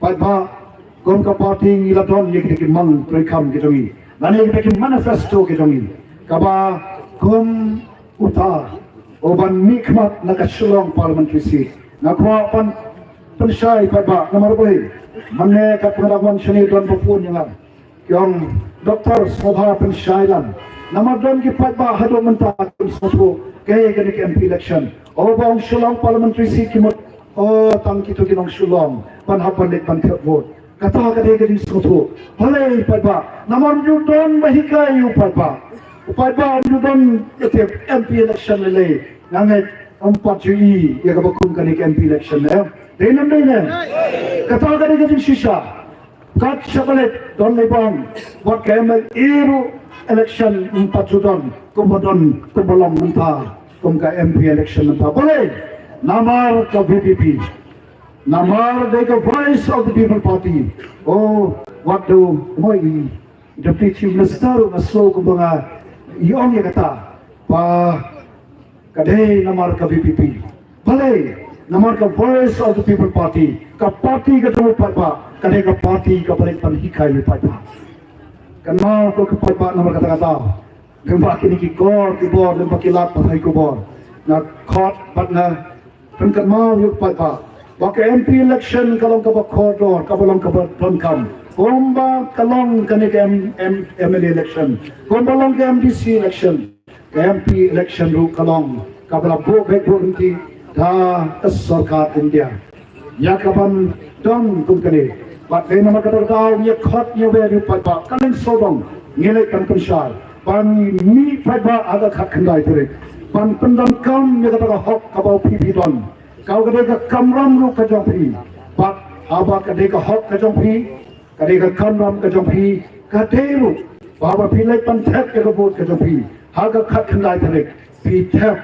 Paidbah, kum ka party ngi la don ïa kita ki mang treikam ki jong ngi, lane kita ki manifesto ki jong ngi, kaba kum uta uban mihkhmat na ka Shillong Parliamentary Seat. Nga kwah ban pynshai paidbah, namar balei? Mynne katba nga dang wan shane don ba phone ïa nga, ki ong, Doctor, sngewbha pynshai lang. Namar don ki paidbah haduh mynta kim sngewthuh kaei kane ka M P election. O, ba ong Shillong Parliamentary Seat ki mut, o, tang kito ki nong Shillong ban hap ban leit ban thep vote. Kata ka dei ka jingsngewthuh. Balei paidbah? Namar ym ju don ba hikai ïa u paidbah. U paidbah ym ju don ïa ka M P election lei lei. Nga ngeit ym pat ju i ïa kaba kum kane ka M P election, eh. Dei ne ym dei ne? Kata ka dei ka jingshisha. Kat shaba leit don lei bang, wat ka M L A ruh election ym pat ju don kumba don, kumba long mynta kum ka M P election mynta. Balei? Namar ka V P P. Namar dei ka Voice of the People Party. Oh, wat do, mo, i Deputy Chief Minister ruh nga sngew kumba nga i ong ïa kata ba ka dei namar ka V P P. Balei? Namar ka Voice of the People Party, ka party ka jong u paidbah, ka dei ka party kaba leit ban hikai ïa u paidbah. Kynmaw ko ki paidbah, namar kata kata, lyngba kine ki kor ki bor, lyngba ki lad pathai ki bor, Nga khot bad nga pynkynmaw ïa u paidbah ba ka M P election ka long kaba kordor, kaba long kaba donkam. Kumba ka long kane ka M-, M-, M L A election, kumba long ka M D C election, ka M P election ruh ka long kaba la buh beit buh ryntih da ka sorkar India ïa kaban don kum kane. Bad dei namar kata ka daw ngi khot ngi wer ïa u paidbah, ka lyngsawdong ngi leit ban pynshai ban mih paidbah ha ka khatkhyndai tarik ban pyndonkam ïa kata ka hok kaba phi phi don. Ka dei ka kamram ruh ka jong phi. Bad haba ka dei ka hok ka jong phi, ka dei ka kamram ka jong phi, ka dei ruh ba haba phi leit ban thep ïa ka vote ka jong phi ha ka khatkhyndai tarik, phi thep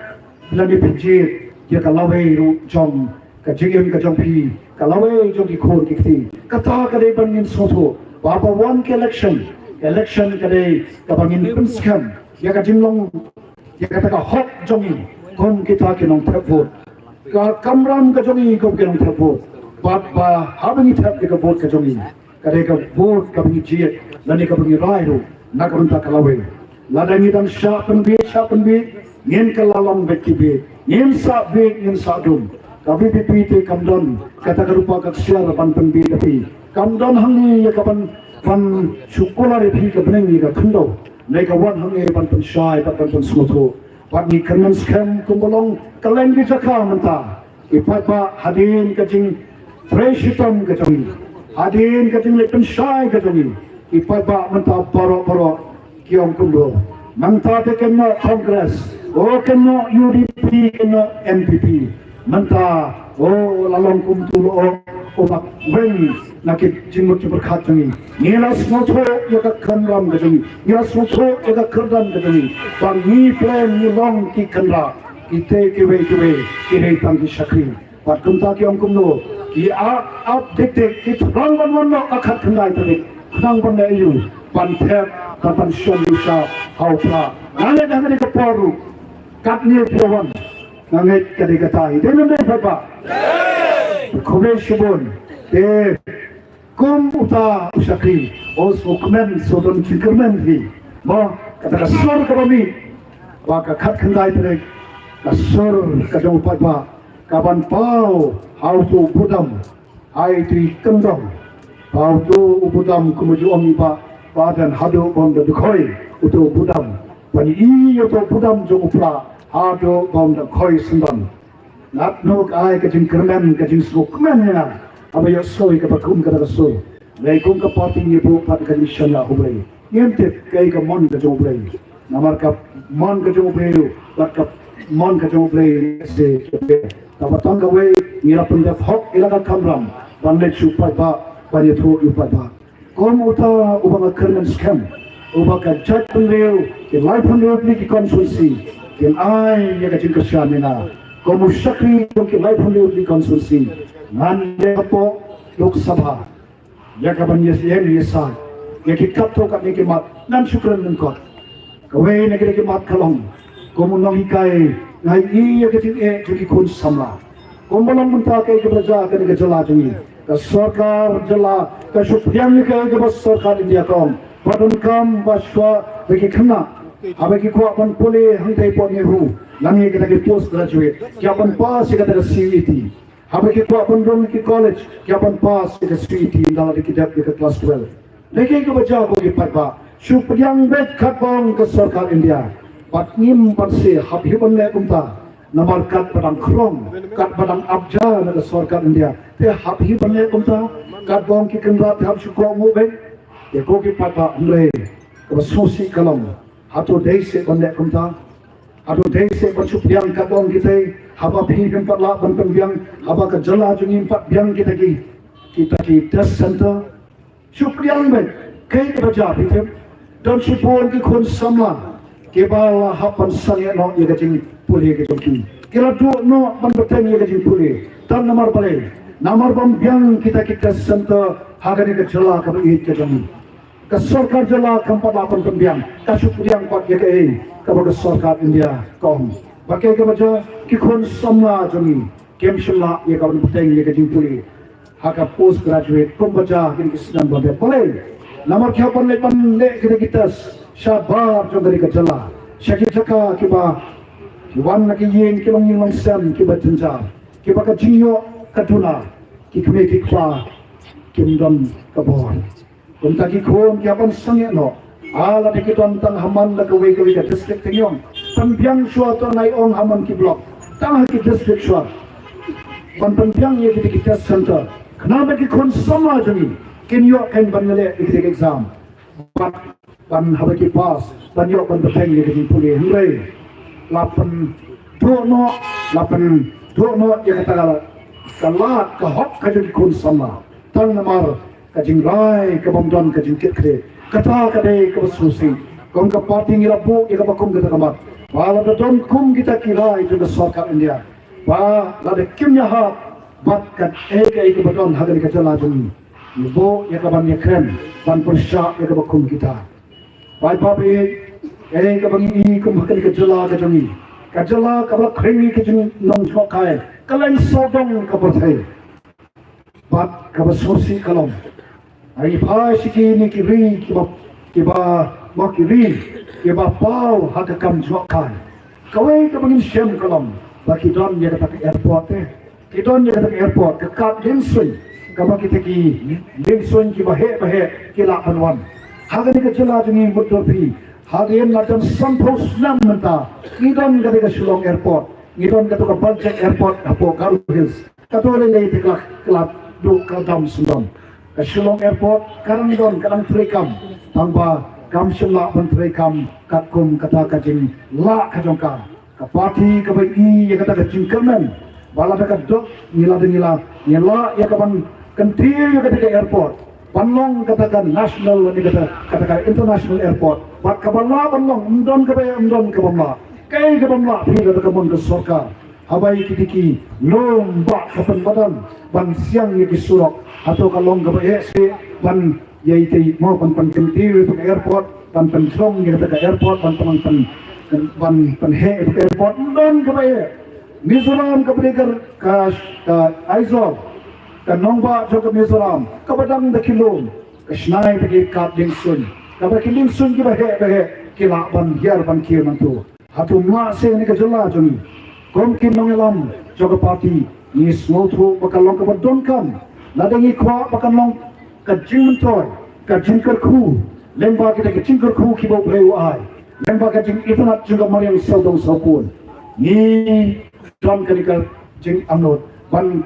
lane phi jied ïa ka lawei ruh jong ka jingim ka jong phi, ka lawei jong ki khun ki kti. Kata ka dei ban ngin sngewthuh ba haba wan ka election, election ka dei kaba ngin pynskhem ïa ka jinglong, ïa kata ka hok jong ngi kum kita ki nongthep vote, ka kamram ka jong ngi kum ki nongthep vote. Bad ba haba ngi thep ïa ka vote ka jong ngi, ka dei ka vote kaba ngi jied lane kaba ngi rai ruh na ka bynta ka lawei. Lada ngi dang shah pynbiej, shah pynbiej, ngin kylla long beit ki biej, ngin sah biej, ngin sah dum. Ka V P P te kam don kata ka rupa ka ksiar ban pynbiej ïa phi. Kam don hangne ïa ka ban, ban shu kular ïa phi ka bneng ïa ka khyndew. Ngi ka wan hangne ban pynshai bad ban pynsngewthuh. Bad ngi kyrmen skhem kumba long kylleng ki jaka mynta, i paidbah, hadien ka jingtrei shitom ka jong ngi, hadien ka jingleit pynshai ka jong ngi, i paidbah mynta baroh baroh ki ong kumno. Mynta te kin noh Congress, o kin noh U D P, kin noh N P P. Mynta, o, la long kumtu lyoh, o, ba weng na ki jingmut jingpyrkhat jong ngi. Ngi la sngewthuh ïa ka kamram ka jong ngi, ngi la sngewthuh ïa ka kyrdan ka jong ngi, ba ngi pyrshah ngi long ki kynrad, kita kiwei kiwei ki dei tang ki shakri. Bad kumta ki ong kumno, ki ap ap dik dik, ki thrang ban wan noh ha ka khatkhyndai tarik, thrang ban leh aïu? Ban thep bad ban shong ïa u shap ha u phra. Nga ngeit ha kane ka por ruh, katne phi wan, nga ngeit ka dei kata hi. Dei ne em dei, paidbah? Khublei shibun. Te kum uta u shakri, o, sngewkmen, sngewdon jingkyrmen hi. Mo, kata ka sur kaba mih ba ka khatkhyndai tarik, ka sur ka jong u paidbah ka ban paw ha uto u budam, ha ito i kyndong, paw uto u budam, kum ju ong i Bah Ardent, haduh ba un da dkhoi uto u budam, ban i ïa uto u budam jong u phra haduh ba un da khoi syndon. Naduh ka ai ka jingkyrmen, ka jingsngewkmen ïa nga haba ïohsngew ïa kaba kum kata ka sur. Lei kum ka party ngi buh pat ka jingshaniah ha U Blei. Ngim tip kaei ka mon ka jong U Blei. Namar ka mon ka jong U Blei ruh, bad ka mon ka jong U Blei se. Kaba tang kawei, ngi la pyndep hok ïa la ka kamram ban leit sha u paidbah, ban ïathuh ïa u paidbah. Kum uta uba nga kyrmen skhem, uba ka jaitbynriew, ki laiphew hynriew tylli ki constituency kin ai ïa ka jingkyrshan ïa nga kum u shakri jong ki laiphew hynriew tylli ki constituency. Ngan ïa hapoh Lok Sabha ïa ka ban ïa ïeng ïa said ïa ki katto katne ki mat, ngan shu kren lyngkot. Kawei na kita ki mat ka long, kum u nonghikai, nga ïohi ïa ka jingeh jong ki khun samla. Kumba long mynta kaei kaba jia ha kane ka jylla jong ngi, ka sorkar jylla ka shu pdiang ïa kaei kaba sorkar India ka ong, ba donkam ba shuwa ba ki khynnah haba ki kwah ban pule hangtai hapoh NEHU lane kita ki post graduate, ki hap ban pass ïa kata ka C U E T. Haba ki kwah ban rung ki college, ki hap ban pass ïa ka C U E T ynda la ki dep ïa ka class twelve. Dei kaei kaba jia ko ki paidbah, shu pdiang beit katba ong ka sorkar India. Bad ngim pat sngewsih hap hi ban leh kumta. Namar katba dang khrong, katba dang ap ja na ka sorkar India, te hap hi ban leh kumta? Katba ong ki kynrad te hap shu kohnguh beit? Te ko ki paidbah, hynrei kaba sngewsih ka long, hato dei seh ban leh kumta? Hato dei seh ban shu pdiang katba ong kitei? Haba phi phim pat lah ban pynbiang, haba ka jylla jong ngi ym pat biang kita ki, kita ki test center. Shu pdiang beit. Kaei kaba jia, phi tip? Don shibun ki khun samla kiba la hap ban sangeh noh ïa ka jingpule ka jong ki. Ki la duh noh ban bteng ïa ka jingpule. Tang namar balei? Namar bym biang kita ki test center ha kane ka jylla kaba ïeit ka jong ngi. Ka sorkar jylla kam pat lah ban pynbiang, ka shu pdiang pat ïa kaei kaba ka sorkar India ka ong. Bad kaei kaba jia, ki khun samla jong ngi kim shym lah ïa ka ban bteng ïa ka jingpule ha ka post graduate kumba jia ha kine ki snem ba dep. Balei? Namar ki hap ban leit ban leh kita ki test shabar jong kane ka jylla, sha ki jaka kiba Ki wan na ki ïing ki long ïing long sem kiba jynjar, kiba ka jingïoh ka duna, ki kmie ki kpa kim don ka bor. Kumta ki khun ki hap ban sangeh noh. Ah, lada ki don tang ha man da kawei kawei ka district, te ngi ong pynbiang shuwa, to ngi ong ha man ki block, tang ha ki district shuwa ban pynbiang ïa kita ki test center, khnang ba ki khun samla jong ngi kin ïoh kan ban leh ïa kita ki exam. Bad ban haba ki pass, ban ïoh ban bteng ïa ka jingpule. Hynrei la pynduh noh, la pynduh noh ïa kata ka lad, ka hok ka jong ki khun samla, tang namar ka jingrai ka bym don ka jingkit khlieh. Kata ka dei kaba sngewsih. Kum ka party ngi la buh ïa kaba kum kata ka mat, ba lada don kum kita ki rai jong ka sorkar India, ba lada kim ïahap bad kaei kaei kaba don ha kane ka jylla jong ngi, ngi buh ïa ka ban ïakren, ban pyrshah ïa kaba kum kita. Paidbah, kaei kaba ngi i kum ha kane ka jylla ka jong ngi, ka jylla kaba la khring ïa ka jingnong jngohkai, ka leng sawdong ka pyrthei. Bad kaba sngewsih ka long, ha ngi phai sha kine ki ri kiba, kiba, mo, ki ri kiba paw ha ka kam jngohkai, kawei kaba ngin shem ka long ba ki don ïa kata ka airport, eh, ki don ïa kata ka airport, ka kad diengsuiñ, kaba kita ki diengsuiñ kiba heh ba heh ki lah ban wan. Ha kane ka jylla jong ngi, mutdur phi, hadien la don sanphew snem mynta ngi don kata ka Shillong Airport, ngi don kata ka Baljek Airport hapoh Garo Hills. Kato lei lei te ka la, ka la duh ka dam syndon. Ka Shillong Airport ka dang don, ka dang treikam, tangba kam shym lah ban treikam katkum kata ka jinglah ka jong ka. Ka party kaba i ïa kata ka jingkyrmen ba lada ka dok, ngi la, ngi la, ngi la ïa ka ban kyntiew ïa kata ka airport ban long kata ka national, ne kata, kata ka international airport. Bad kaba lah ban long, ym don kaba ïa, ym don kaba ym lah. Kaei kaba ym lah phi, kata ka mon ka sorkar. Haba ïa kiti ki lum ba ka pynmadan ban siang ïa ki surok, hato ka long kaba eh seh ban ïa iti, mo, ban, ban kyntiew ïa ka airport, ban pynjrong ïa ka airport, ban pyn, ban, ban pynheh ïa ka airport? Ym don kaba eh. Mizoram kaba dei ka, ka, ka Aizawl, ka nongbah jong ka Mizoram kaba dang da ki lum, ka shna ïa ka kad diengsuiñ, kaba ki diengsuiñ kiba heh ba heh ki lah ban hiar ban kiew nangto. Hato ym lah seh kane ka jylla jong ngi? Kum ki nongïalam jong ka party, ngi sngewthuh ba ka long kaba donkam, lada ngi kwah ba kan long ka jingmyntoi, ka jingkyrkhu, lyngba kita ki jingkyrkhu kiba U Blei u ai, lyngba ka jingitynnad jong ka mariang sawdong sawkun. Ngi don kane ka jingangnud ban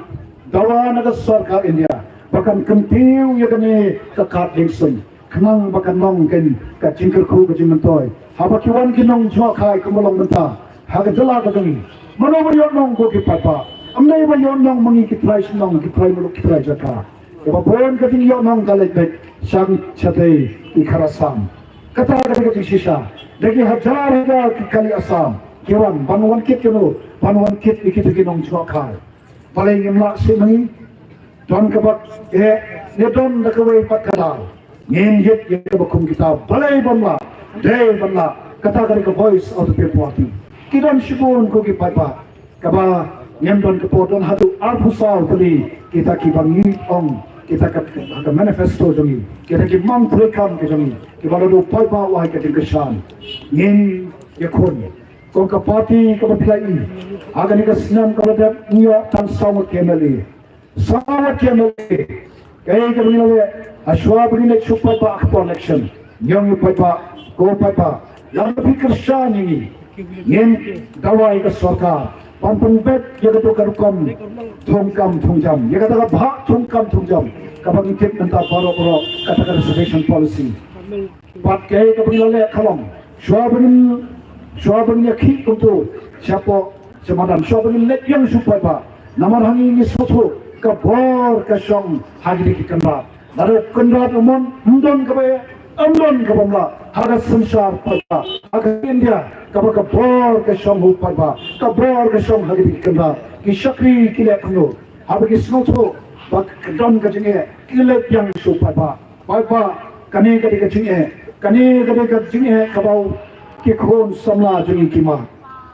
dawa na ka sorkar India ba kan kyntiew ïa kane ka kad diengsuiñ, khnang ba kan long ka jingkyrkhu, ka jingmyntoi haba ki wan ki nongjngohkai kumba long mynta ha ka jylla ka jong ngi. Mano ba ïohnong? Ko ki paidbah. Ym dei ba ïohnong ma ngi ki trai shnong, ki trai muluk, ki trai jaka. Kaba bun ka jingïohnong ka leit beit sha, shatei ki khar Assam. Kata ka dei ka jingshisha. Da ki hajar hajar ki kali Assam ki wan, ban wan kit kano? Ban wan kit ïa kita ki nongjngohkai. Balei ngim lah seh ma ngi? Don kaba eh, ne don da kawei pat ka daw? Ngin ïit ïa kaba kum kita. Balei bym lah? Dei ban lah. Kata ka dei ka Voice of the People Party. Ki don shibun, ko ki paidbah, kaba ngim don ka por, don haduh arphew saw tylli kita kiba ngi ong, kita ka, ka manifesto jong ngi, kita ki mang treikam ka jong ngi kiba la dei paidbah, wai ka jingkyrshan. Ngin ïakhun. Kum ka party kaba phi la i, ha kane ka snem kaba la dep ngi ïoh tang saw ngut ki M L A. Saw ngut ki M L A. Kaei kaba ngi la leh, hashwa ba ngin leit shu paidbah ha ka por election, ngi ong ïa u paidbah, ko paidbah, lada phi kyrshan ïa ngi, ngin dawa ïa ka sorkar ban pynbeit ïa kato ka rukom thungkam thungjam, ïa kata ka bhah thungkam thungjam kaba ngi tip mynta baroh baroh, kata ka reservation policy. Bad kaei kaba ngi la leh ka long, shuwa ba ngin, shuwa ba ngin ïakhih kumto shapoh sha madan, shuwa ba ngin leit ïeng sha u paidbah, namar ha ngi ngi sngewthuh ka bor ka shong ha kine ki kynrad. Lada u kynrad u mon, ym don kaba eh, ym don kaba ym lah ha ka synshar paidbah, ha ka India kaba ka bor ka shong ha u paidbah, ka bor ka shong ha kine ki kynrad. Ki shakri ki leh kumno? Haba ki sngewthuh ba ka don ka jingeh, ki leit ïeng sha u paidbah. Paidbah, kane ka dei ka jingeh, kane ka dei ka jingeh kaba ki khun samla jong ngi ki mad.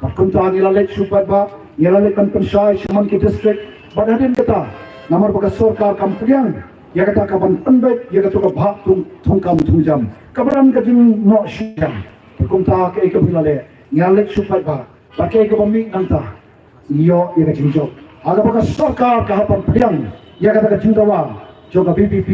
Bad kumta ngi la leit sha u paidbah, ngi la leit ban pynshai sha man ki district. Bad hadien kata, namar ba ka sorkar kam pdiang ïa kata ka ban pynbeit ïa kato ka bhah thung, thungkam thungjam, kaba don ka jingnoh shisha. Bad kumta kaei kaba ngi la leh, ngi la leit sha u paidbah. Bad kaei kaba mih nangta, ngi ïoh ïa ka jingjop ha kaba ka sorkar ka hap ban pdiang ïa kata ka jingdawa jong ka VPP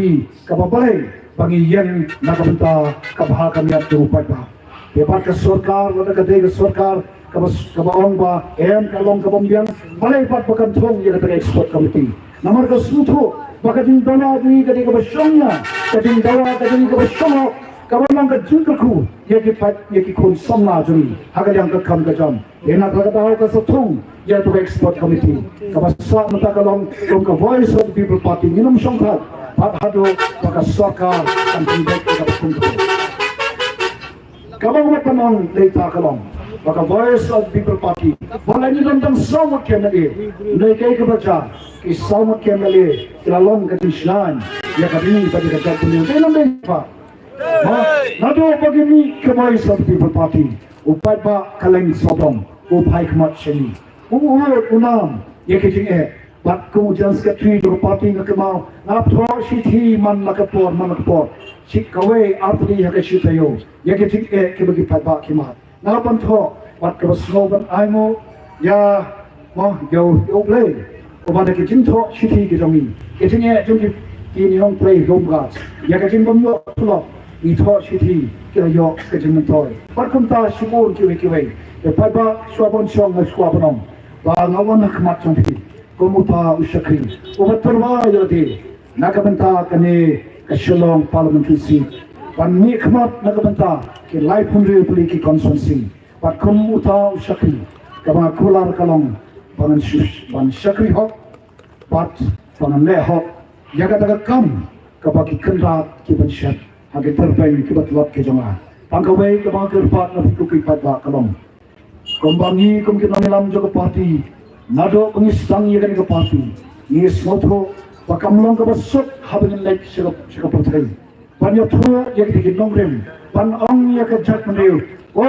kaba balei ba ngi ïeng na ka bynta ka bha ka miat jong u paidbah. Te bad ka sorkar lada ka dei ka sorkar kaba, kaba ong ba em ka long kaba biang, balei pat ba kan thung ïa kata ka expert committee? Namar ka sngewthuh ba ka jingdawa jong ngi ka dei kaba shong ïa, ka jingdawa ka dei kaba shong hok, kaba long ka jingkyrkhu ïa ki paid, ïa ki khun samla jong ngi ha ka liang ka kam ka jam. Ïa na kata ka daw ka sa thung ïa tu ka expert committee kaba sah mynta ka long kum ka Voice of the People Party. Ngin ym shongthait pat haduh ba ka sorkar kan pynbeit ïa kaba kum ka. Kaba ngi ban ong dei ta ka long ba ka Voice of the People Party ba la ngi don tang saw ngut ki MLA. Dei kaei kaba jia, ki saw ngut ki MLA ki la long ka jingshngaiñ ïa ka ri bad ïa ka jaitbynriew. Dei lam dei pat. Ha? Naduh ba ngi mih ka Voice of the People Party, u paidbah ka leng sawdong, u phai khmat sha ngi. U ud u nam ïa ka jingeh. Bad kum u General Secretary jong ka party nga kynmaw, nga la thoh shithi man la ka por, man la ka por, shi kawei ar tylli ha ka shi taïew ïa ka jingeh kiba ki paidbah ki mad. Nga la ban thoh bad kaba sngew ban ainguh ïa, mo, ïa U Blei uba da ki jingthoh shithi ki jong ngi, ki jingeh jong ki, ki nongtrei Home Guards, ïa ka jingbym ïoh tulop, ngi thoh shithi ki la ïoh ka jingmyntoi. Bad kumta shibun kiwei kiwei. Te paidbah, shuwa ban shong nga sngewbha ban ong ba nga wan ha khmat jong phi kum uta u shakri uba tyrwa ïa lade na ka bynta kane ka Shillong Parliamentary Seat, ban mihkhmat na ka bynta ki laiphew hynriew tylli ki constituency. Bad kum uta u shakri, kaba nga kular ka long ba ngan shu, ban shakri hok bad ba ngan leh hok ïa kata ka kam kaba ki kynrad ki pynshet ha ki tyrpeng kiba tlot ki jong nga. Tang kawei kaba nga kyrpad na phi ko ki paidbah ka long, kumba ngi kum ki nongïalam jong ka party, naduh ba ngi sdang ïa kane ka party, ngi sngewthuh ba kam long kaba suk haba ngin leit sha ka, sha ka pyrthei ban ïathuh ïa kita ki nongrim, ban ong ïa ka jaitbynriew, o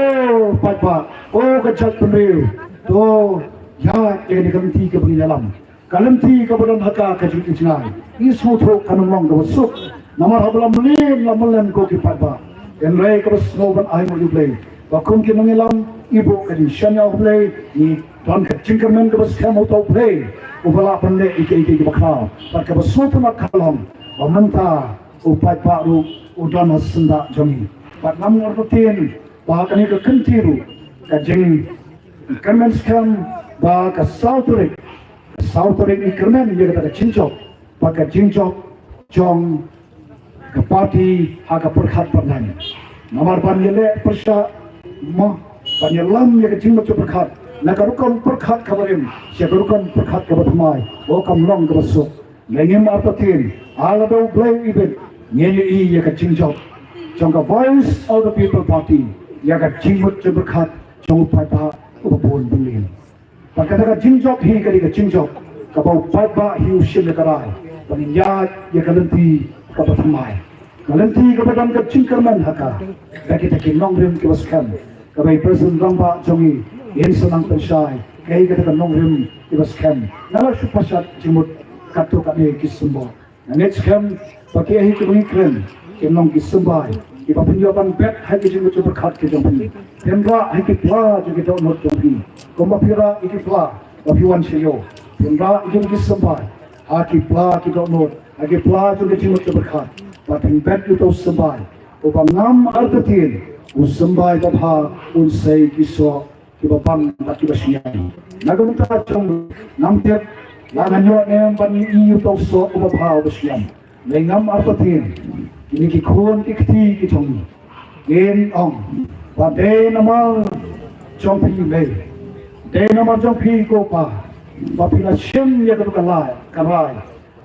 paidbah, o ka jaitbynriew, to ïaid ïa kane ka lynti kaba ngin ïalam. Ka lynti kaba don ha ka ka jingïaid jngai. Ngi sngewthuh kan ym long kaba suk. Namar haba la mlien la mlien ko ki paidbah. Hynrei kaba sngew ban ai nguh ïa U Blei ba kum ki nongïalam, i buh ka jingshaniah ha U Blei, ngi don ka jingkyrmen kaba skhem ha uta U Blei uba lah ban leh ïa kiei kiei kiba khraw. Bad kaba sngewtynnat ka long ba mynta u paidbah ruh u don ha syndah jong ngi. Bad ngam artatien ba kane ka kynti ruh ka jingkyrmen skhem ba ka saw tarik, ka saw tarik ngi kyrmen ïa kata ka jingjop, ba ka jingjop jong ka party ha ka pyrkhat pyrnai. Namar ban ïaleh pyrshah, mo, ban ïalam ïa ka jingmut jingpyrkhat na ka rukom pyrkhat kaba rim sha ka rukom pyrkhat kaba thymmai, o kam long kaba suk. Lei ngim artatien, lada U Blei u ibit, ngin ïohi ïa ka jingjop jong ka Voice of the People Party ïa ka jingmut jingpyrkhat jong u paidbah uba bun bun lin. Bad kata ka jingjop hi ka dei ka jingjop kaba u paidbah hi u shim ïa ka rai ban ïaid ïa ka lynti kaba thymmai, ka lynti kaba don ka jingkyrmen ha ka, da kita ki nongrim kiba skhem. Kaba i President Rangbah jong ngi, in sa nang pynshai kaei kata ka nongrim kiba skhem. Nga la shu pyrshah jingmut katto katne ki symbol. Nga ngeit skhem ba kiei kiba ngi kren kin long ki symbai kiba phin ïoh ban bet ha ki jingmut jingpyrkhat ki jong phi. Phin rah ha ki pla jong ki dohnud jong phi. Kumba phi rah ha ki pla ba phi wan sha ïew, phin rah ha ki symbai ha ki pla ki dohnud, ha ki pla jong ki jingmut jingpyrkhat. Ba phin bet ïa uto u symbai uba ngam artatien, u symbai babha un sei ki soh kiba bang bad kiba shngiam. Na ka bynta jong, ngam tip la ngan ïoh ne em ban ïohi ïa uto u soh uba bha uba shngiam. Lei ngam artatien, kine ki khun ki kti ki jong ngi kin ong ba dei namar jong phi Mei, dei namar jong phi ko Pa, ba phi la shim ïa katu ka lai ka rai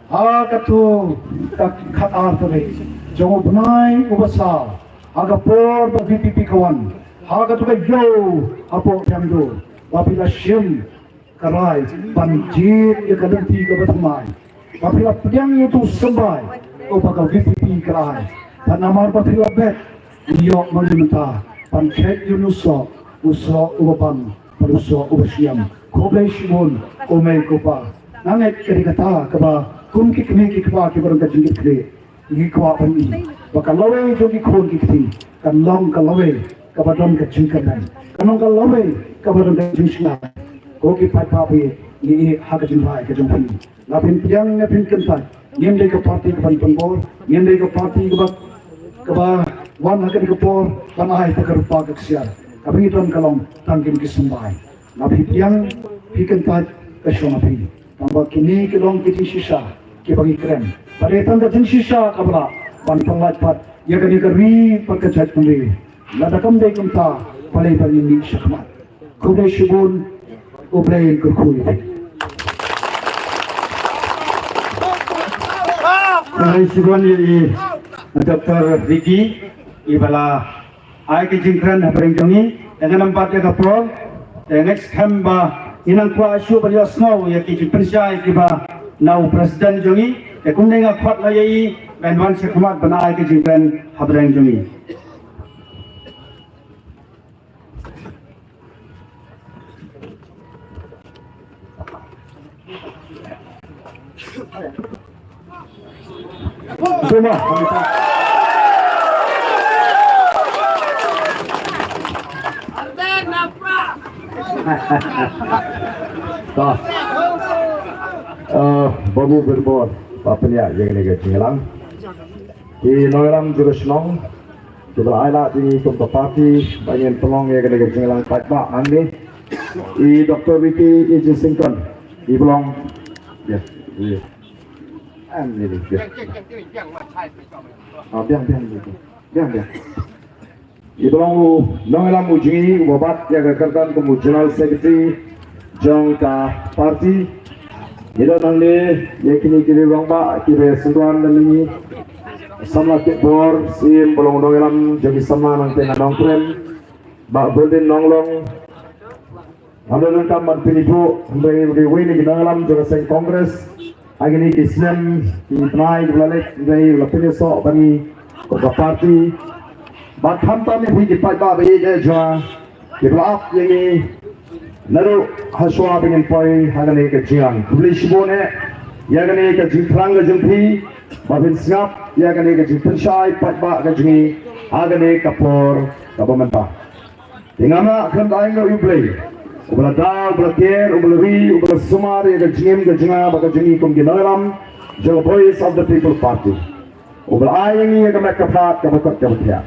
ha katu ka khatar tarik jong u bnai uba saw, ha ka por ba VPP ka wan ha katu ka ïew hapoh Riangdo, ba phi la shim ka rai ban jied ïa ka lynti kaba thymmai, ba phi la pdiang ïa uto u symbai uba ka VPP ka la ai. Bad namar ba phi la bet, ngi ïoh ma ngi mynta ban kheit ïa une u soh, u soh uba bang bad u soh uba shngiam. Khublei shibun ko Mei ko Pa. Nga ngeit ka dei kata kaba kum ki kmie ki kpa kiba don ka jingkitkhlieh, ngi kwah ban i ba ka lawei jong ki khun ki kti kan long ka lawei kaba don ka jingkyrmen. Ka nong ka lawei kaba don ka jingshngaiñ. Ko ki paidbah, phi ngi ïa ha ka jingrwai ka jong phi. Nga pynbiang, nga pynkyntait, ngim dei ka parti kaban pynbor, ngim dei ka parti kaba, kaba wan ha kane ka por ban ai ta ka rupa ka ksiar. Kaba ngi don ka long tang kine ki symbai. Nga pynbiang, pynkyntait ka shong ha phi. Tangba kine ki long ki jingshisha kiba ngi kren. Ba dei tang ka jingshisha kaba lah ban pynlait pat ïa kane ka ri bad ka jaitbynriew. Lada kam dei kumta, balei ba ngin mih shakhmat? Khublei shibun, U Blei un kyrkhu ïa phi. Khublei shibun ïa i Doctor Ricky, iba la ai ka jingkren hapdeng jong ngi, te ngan ym bat ïa ka por, te ngan skhem ba ngin nang kwah shuh ban ïohsngew ïa ki jingpynshai kiba na u president jong ngi, te kumne nga khot noh ïa i ban wan shakhmat ban ai ka jingkren hapdeng jong ngi. To. Eh, Babu Birbor, ba pynïaid ïa kane ka jingïalang. Ki nongïalam jong ka shnong, kiba la ailad ïa ngi kum ka party ba ngin pynlong ïa kane ka jingïalang paidbah hangne. I Doctor Ricky, i Jingsyngkon, i ba long. Yes, yes. Am, yes, yes. Ah, biang, biang, biang, biang. Biang, biang. I ba long u nongïalam u jong ngi uba bat ïa ka kyrdan kum u General Secretary jong ka party. Ngi don hangne ïa kine ki rangbah kiba ïasynduh na ngi. Samla Kitbor Syiem ba long u nongïalam jong ki samla nangta na Nongkrem. Bah Golden Nonglong. Nga la donkam ban pynithuh, hynrei u dei uwei na ki nongïalam jong ka seng Congress. Ha kine ki snem ki bnai kiba la leit, hynrei u la pynïasoh bad ngi kum ka party. Bad khamtam ïa phi ki paidbah ba ïeit jong nga, kiba la ap ïa ngi naduh ha shuwa ba ngin poi ha kane ka jingïalang. Khublei shibun eh ïa kane ka jingthrang ka jong phi, ba phin sngap ïa kane ka jingpynshai paidbah ka jong ngi ha kane ka por kaba mynta. Te nga mah khlem da ai nguh ïa U Blei, uba la daw, uba la ker, uba la ri, uba la sumar ïa ka jingim ka jong nga bad ka jong ngi kum ki nongïalam jong ka Voice of the People Party. Uba la ai ïa ngi ïa ka met ka phad kaba kot kaba thiah,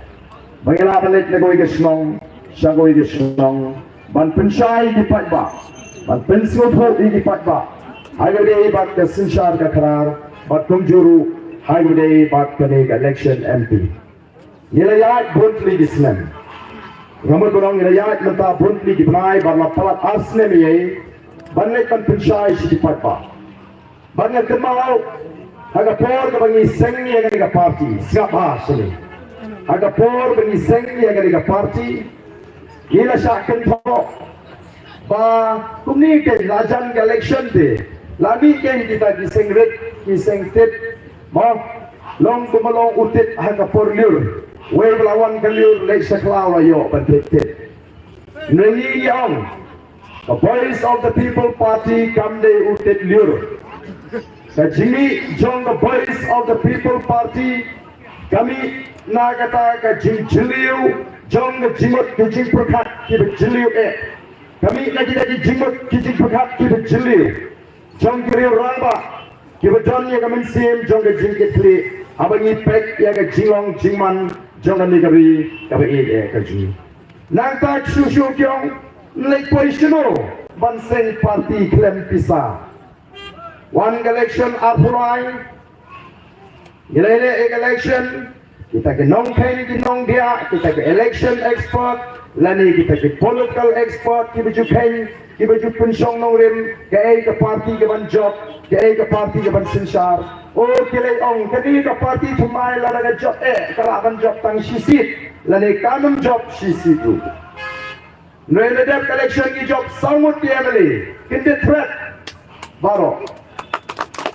ba ngi lah ban leit na kawei ka shnong sha kawei ka shnong, ban pynshai ïa ki paidbah, ban pynsngewthuh ïa ki paidbah ha kaba ïadei bad ka synshar ka khadar, bad kumjuh ruh ha kaba ïadei bad kane ka election M P. Ngi la ïaid bun tylli ki snem. Nga mut ban ong ngi la ïaid mynta bun tylli ki bnai, bad la palat ar snem ïa i ban leit ban pynshai sha ki paidbah. Bad nga kynmaw ha ka por kaba ngi seng ïa kane ka party, sngap bha shane. Ha ka por ba ngi seng ïa kane ka party, ngi la shah kynthoh ba kumne keiñ la jan ka election te, la mih keiñ kita ki seng rit, ki seng tit, mo, long kumba long u tit ha ka por lyiur. Wei ba la wan ka lyiur leit sha khlaw la ïoh ban peit tit. Ngi ngi ong, ka Voice of the People Party kam dei u tit lyiur. Ka jingmih jong ka Voice of the People Party ka mih na kata ka jingjylliew jong ka jingmut ka jingpyrkhat kiba jylliew eh. Ka mih na kita ki jingmut ki jingpyrkhat kiba jylliew jong ki riew rangbah kiba don ïa ka mynsiem jong ka jingkitkhlieh haba ngi peit ïa ka jinglong jingman jong kane ka ri kaba ïeit eh ka jong ngi. Nangta shuh shuh ki ong, leit poi shano ban seng party khlem pisa? Wan ka election arphew lai, ngi la leh ïa ka election, kita ki nongkheiñ ki nongdiah, kita ki election expert, lane kita ki political expert kiba ju kheiñ, kiba ju pynshong nongrim, kaei ka party kaban jop, kaei ka party kaban synshar. O, ki la ong, kane ka party thymmai lada ka jop eh, ka lah ban jop tang shi seat, lane kam jop shi seat ruh. Hynrei la dep ka election ki jop saw ngut ki M L A. Kin bit threat baroh.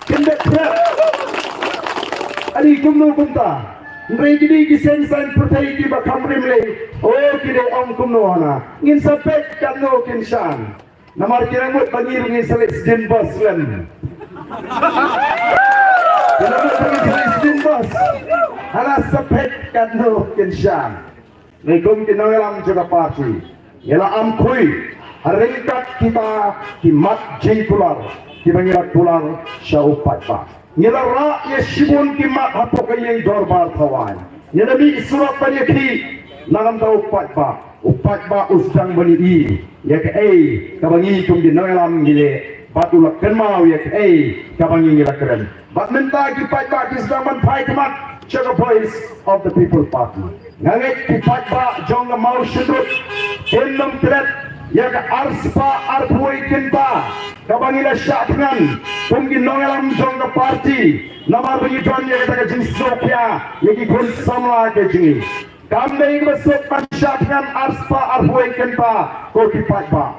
Kin bit threat. Ani kumno kumta? Hynrei kine ki seng saiñ pyrthei kiba kham rim lei, o, ki dei ong kumno hana? Ngin sa peit katno kin shang. Namar ki la mut ba ngi ruh ngin sa leit sdin bos lem. Ki la mut ba ngin sa leit sdin bos. Hana sa peit katno kin shang. Ngi kum ki nongïalam jong ka party ngi la am khuid ha ryngkat kita ki mat jingkular kiba ngi la kular sha u paidbah. Ngi la rah ïa shibun ki mat hapoh ka ïing dorbar thawaiñ. Ngi la mih surat ban ïakhih na ka bynta u paidbah. U paidbah u sdang ban ïohi ïa kaei kaba ngi kum ki nongïalam ngi leh bad u la kynmaw ïa kaei kaba ngi ngi la kren. Bad mynta ki paidbah ki sdang ban phai khmat sha ka Voice of the People Party. Nga ngeit ki paidbah jong ka Mawshynrut kin ym klet ïa ka arspah arphew wei kynta kaba ngi la shah thngan kum ki nongïalam jong ka party. Namar ba ngi don ïa kata ka jingsngewkhia ïa ki khun samla ka jong ngi. Kam dei kaba suk ban shah thngan arspah arphew wei kynta ko ki paidbah.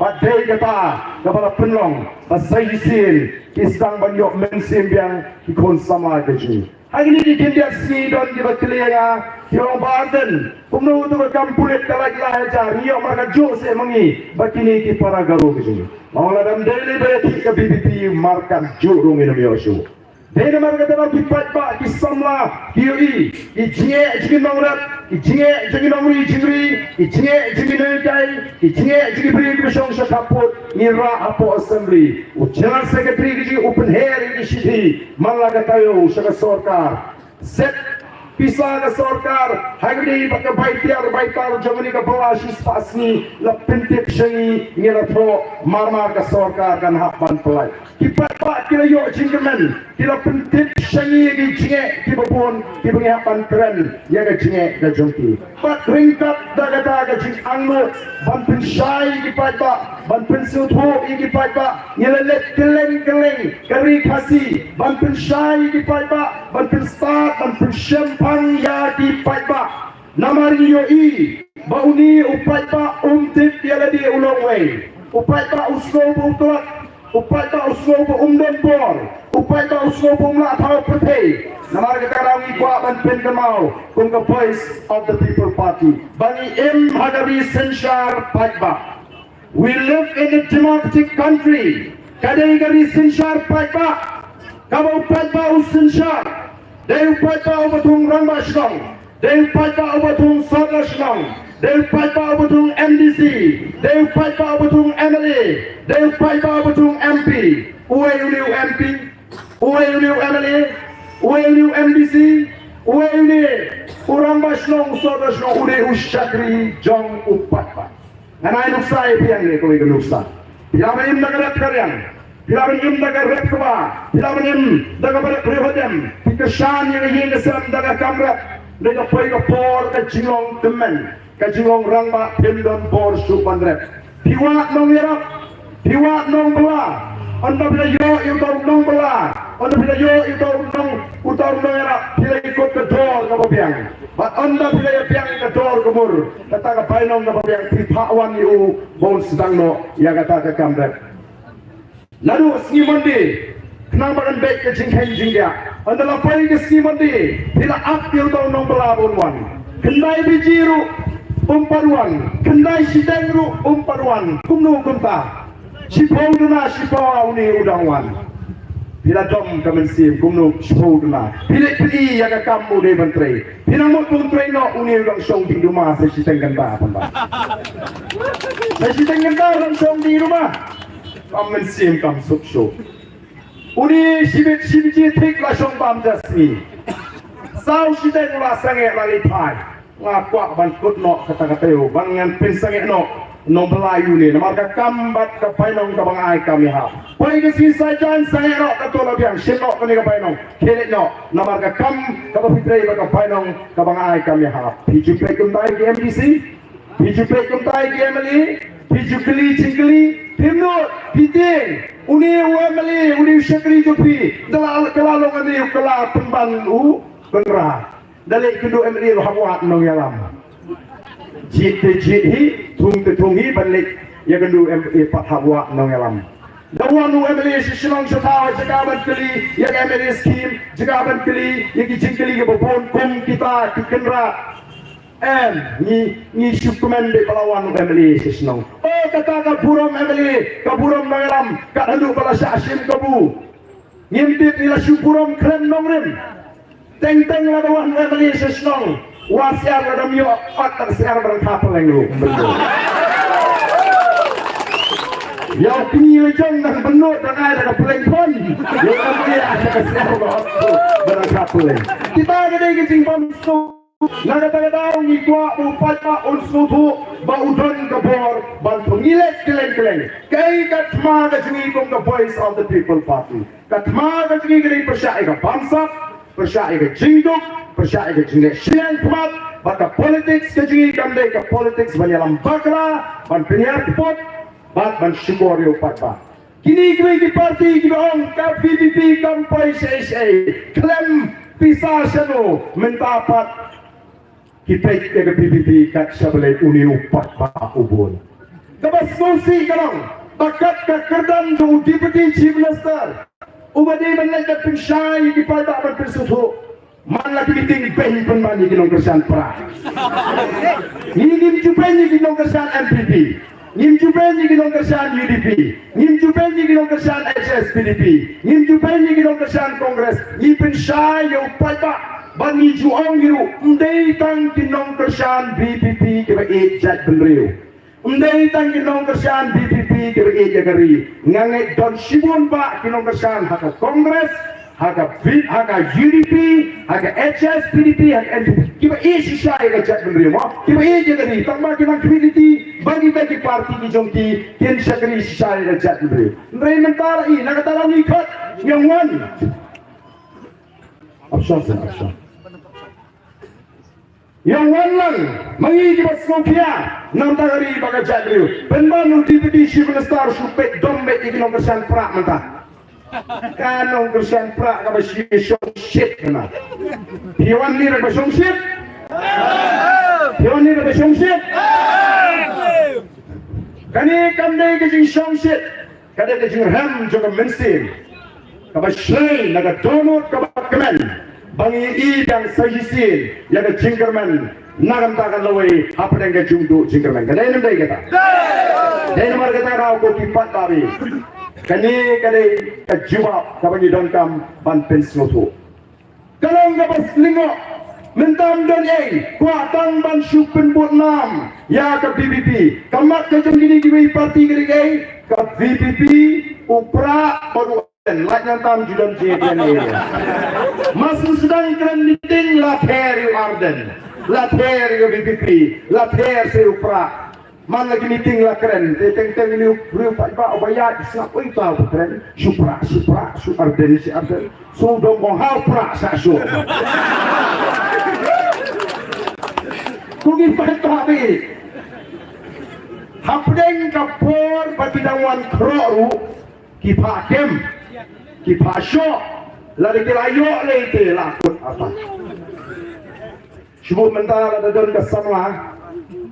Bad dei kata kaba la pynlong ba sa shisien ki sdang ban ïoh mynsiem biang ki khun samla ka jong ngi. Ha kine ki khyndiat sngi don kiba kylli ïa nga, ki ong Bah Ardent, kumno uto ka kam pulit ka lait lai hajar, ngi ïoh markat juh seh ma ngi bad kine ki para Garo ka jong ngi. Nga ong lada ym dei lei ba ïakhih ka V P P markat juh ruh ngin ym ïoh shuh. Dei namar kata ba ki paidbah ki samla ki ïohi ki jingeh jong ki nongrep, ki jingeh jong ki nongri jingri, ki jingeh jong ki nonghikai, ki jingeh jong ki briew kiba shong sha khappud. Ngi rah hapoh Assembly, u General Secretary ka jong ngi u pynher ïa ki shithi man la ka taïew sha ka sorkar. Set pisa ka sorkar ha kaba ïadei bad ka bai tiar bai tar jong kane ka bylla shispah sngi, la pyntip sha ngi, ngi la thoh, mar mar ka sorkar kan hap ban pyllait. Ki paidbah ki la ïoh jingkmen, ki la pyntip sha ngi ïa ki jingeh kiba bun kiba ngi hap ban kren ïa ka jingeh ka jong ki. Bad ryngkat da kata ka jingangnud ban pynshai ïa ki paidbah, ban pynsngewthuh ïa ki paidbah, ngi la leit kylleng kylleng ka Ri Khasi ban pynshai ïa ki paidbah, ban pynstad, ban pynshemphang ïa ki paidbah. Namar ngi ïohi ba une u paidbah um tip ïa lade u long uei. U paidbah u sngew ba u tlot. U paidbah u sngew ba um don bor. U paidbah u sngew ba um lah thaw pyrthei. Namar kata ka daw ngi kwah ban pynkynmaw kum ka Voice of the People Party ba ngi im ha ka ri synshar paidbah. We live in a democratic country. Ka dei ka ri synshar paidbah. Kaba u paidbah u synshar. Dei u paidbah uba thung rangbah shnong. Dei u paidbah uba thung sordar shnong. Dei u paidbah uba thung M D C. Dei u paidbah uba thung M L A. Dei u paidbah uba thung M P. Uei une u M P? Uei une u M L A? Uei une u M D C? Uei une u rangbah shnong, u sordar shnong? Une u shakri jong u paidbah. Ngan ai nuksa ïa phi hangne, kawei ka nuksa. Phi lah ban im da ka rep ka riang, phi lah ban im da ka rep ka ba, phi lah ban im da kaba rep briew hadem. Phi kyrshan ïa ka ïing ka sem da ka kam rep. Dei ka poi ka por ka jinglong tymmen, ka jinglong rangbah, phim don bor shuh ban rep. Phi wad nongïarap, phi wad nongbylla. Ynda phi la ïoh ïa uta u nongbylla, ynda phi la ïoh ïa uta u nong, uta u nongïarap, phi la ïakut ka dor kaba biang. Bad ynda phi la ïa biang ka dor ka mur, kata ka bainong kaba biang, phi phah wan ïa u ba un sdang noh ïa kata ka kam rep. Naduh sngi Monday, khnang ba kan beit ka jingkheiñ jingdiah. Ynda la poi ka sngi Monday, phi la ap ïa uta u nongbylla ba un wan. Khyndai baje ruh um pat wan, khyndai shiteng ruh um pat wan. Kumno kumta? Shiphew duna, shiphew une u dang wan. Phi la dom ka mynsiem, kumno shiphew duna? Phi leit pyni ïa ka kam u dei ban trei. Phi nang mut ban trei noh, une u dang shong dieng duma sa shiteng kynta pynban. Sa shiteng kynta u dang shong dieng duma. Kam mynsiem kam suk shuh. Une shibit shi baje thik la shong bam ja sngi. Saw shiteng la sangeh la leit phai. Nga kwah ban kut noh kata ka taïew ban ngan pynsangeh noh nongbylla une, namar ka kam bad ka bainong kaba nga ai kam ïahap. Poi ka sngi Saitjaiñ sangeh noh, kato la biang, shim noh kane ka bainong. Khie leit noh, namar ka kam kaba phi trei bad ka bainong kaba nga ai kam ïahap. Phi ju peit kumta ïa ki M D C, phi ju peit kumta ïa ki M L A, phi ju kylli jingkylli. Phim nud, phi tieng, une u M L A, une u shakri jong phi, da la kylla long une u kylla pynban u Conrad. Da leit kynduh M L A ruh hap wad nongïalam. Jied te jied hi, thung te thung hi, ban leit ïakynduh M L A pat hap wad nongïalam. Da wan u M L A sha shnong sha thaw, jaka ban kylli ïa ka M L A scheme, jaka ban kylli ïa ki jingkylli kiba bun kum kita ki Conrad. Em, ngi, ngi shu kmen beit ba la wan u M L A sha shnong. Oh, kata ka burom M L A, ka burom nongïalam, kat haduh ba la shah shim kabu. Ngim tip, ngi la shu burom khlem nongrim. Teng teng lada wan u M L A sha shnong, Wa syiar la dam ïoh pat tak syiar barang ka peleng lu. Betul. Ïa u kñi la jong dang benut dang ai da ka peleng pon. Ïa u dang ai da ka syiar barang ka peleng. Kita ka dei ka jingbam suk. Na kata ka daw ngi kwah ba u paidbah un sngewthuh ba u don ka bor ban pyngilet kylleng kylleng. Kaei ka thma ka jong ngi kum ka Voice of the People Party? Ka thma ka jong ngi ka dei pyrshah ïa ka bamsap, pyrshah ïa ka jingduk, pyrshah ïa ka jingleh shiliang khmat, bad ka politics ka jong ngi kam dei ka politics ban ïalam bakla, ban pynhiar kput, bad ban shukor ïa u paidbah. Kine kiwei ki party kiba ong ka V P P kam poi shaei shaei, khlem pisa shano, mynta pat ki peit ïa ka V P P kat sha balei, une u paidbah u bun. Kaba sngewsih ka long ba kat ka kyrdan jong u Deputy Chief Minister uba dei ban leit ban pynshai ïa ki paidbah ban pynsngewthuh. Man la ki meeting beiñ pynban ïa ki nongkyrshan Prah. Ngi ngim ju beiñ ïa ki nongkyrshan N P P. Ngim ju beiñ ïa ki nongkyrshan U D P. Ngim ju beiñ ïa ki nongkyrshan H S P D P. Ngim ju beiñ ïa ki nongkyrshan Congress. Ngi pynshai ïa u paidbah. Ba ngi ju ong ïa u, ym dei tang ki nongkyrshan V P P kiba ïeit jaitbynriew. Ym dei tang ki nongkyrshan V P P kiba ïeit ïa ka ri. Nga ngeit don shibun bah ki nongkyrshan ha ka Congress, ha ka V-, ha ka U D P, ha ka H S P D P, ha ka N P P, kiba ïeit shisha ïa ka jaitbynriew mo, kiba ïeit ïa ka ri, tang ba ki nang khmih lynti ba kita ki party ki jong ki kin shakri shisha ïa ka jaitbynriew. Hynrei mynta la i, na kata la ngi khot, ngi wan. Option, option. Ïa wan lang, ma ngi kiba sngewkhia, na bynta ka ri bad ka jaitbynriew. Pynban u Deputy Chief Minister shu peit dom beit ïa ki nongkyrshan Prah mynta. Ka nongkyrshan Prah kaba shu shongshit mynta. Phi wan ni kaba shongshit? Phi wan ni kaba shongshit? Kane kam dei ka jingshongshit. Ka dei ka jingrhem jong ka mynsiem kaba shlei na ka dohnud kaba kmen ba ngi ïohi biang sa shisien ïa ka jingkyrmen na ka bynta ka lawei hapdeng ka jingduh jingkyrmen. Ka dei ne ym dei kata? Dei namar kata ka daw ko ki paidbah, kane ka dei ka jubab kaba ngi donkam ban pynsngewthuh. Ka long kaba sngewthuh. Mynta ym don ei, kwah tang ban shu pynbud nam ïa ka V P P. Ka mat ka jong kine kiwei party ka dei ei, ka V P P, u Prah bad u Ardent. Lait ngan tam ju don jingkren ei. Mas sdang kren meeting la pher ïa u Ardent, la pher ïa ka V P P, la pher sa ïa u Prah. Man la ki meeting la kren, te teng teng une u briew paidbah uba ïaid sngap, oi, ta u kren, shu Prah, shu Prah, shu Ardent, shu Ardent. Shu dong kong ha u Prah sa shu. Ku ngi paidbah bi. Hapdeng ka por ba ki dang wan khroh ruh, ki phah kem, ki phah shoh, lada ki la ïoh lei te la kut apa. Shu mynta lada don ka samla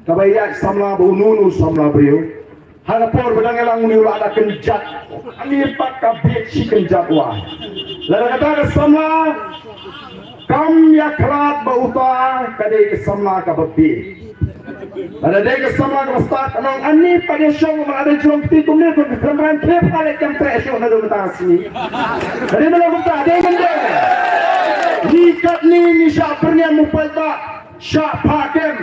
kaba ïaid samla bad uno uno u samla briew. Ha ka por ba dang ïalang une u la da kynjat. Ani pat ka bieit shi kynjat wah. Lada kata ka samla kam ïakhlad bad uta ka dei ka samla kaba bieit. Lada dei ka samla kaba stad ka nong ani pat ïa shong ma lada jrong kti kumne kumne khlem ran khlem ka leh kam treh shuh naduh mynta ka sngi. Ka dei mynta kumta dei mynta. Ngi katne ngi shah pyrniam u paidbah. Shah phah kem.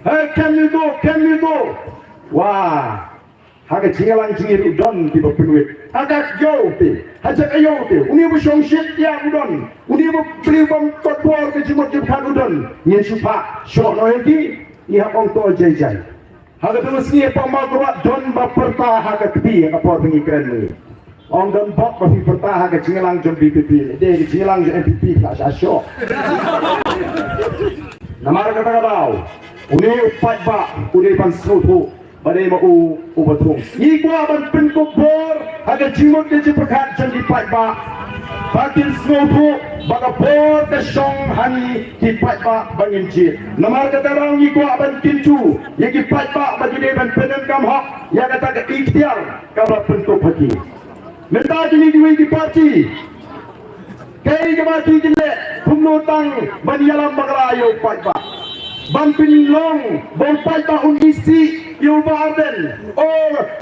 He kem ïa uto, kem ïa uto. Wah. Ha ka jingïalang jong ngi ruh don kiba pynwit. Ha ka ïew te, ha ka ïew te, une uba shongshit ïa u don. Une uba plie bam kot bor ka jingmut jingpyrkhat u don. Ngin shu phah shoh noh ïa ki, ngi hap ong to jai jai. Ha ka tang sngi ha Pambakhraw don ba pyrta ha ka kti ha ka por ba ngi kren ngi. Ong don bok ba phi pyrta ha ka jingïalang jong V P P, dei ka jingïalang jong N P P ka la shah shoh. Namar kata ka daw une u paidbah u dei ban sngewthuh ba dei ma u uba thung. Ngi kwah ban pynkup bor ha ka jingmut ka jingpyrkhat jong ki paidbah ba kin sngewthuh ba ka bor ka shong ha ngi ki paidbah ba ngin jied. Namar kata ka daw ngi kwah ban kyntu ïa ki paidbah ba ki dei ban pyndonkam hok ïa kata ka iktiar kaba pynkup ha ki. Mynta kine kiwei ki party, kaei kaba ki kin leh, kumno tang ban ïalam bakla ïa u paidbah, ban pynlong ba u paidbah un isih ïa u Bah Ardent. O,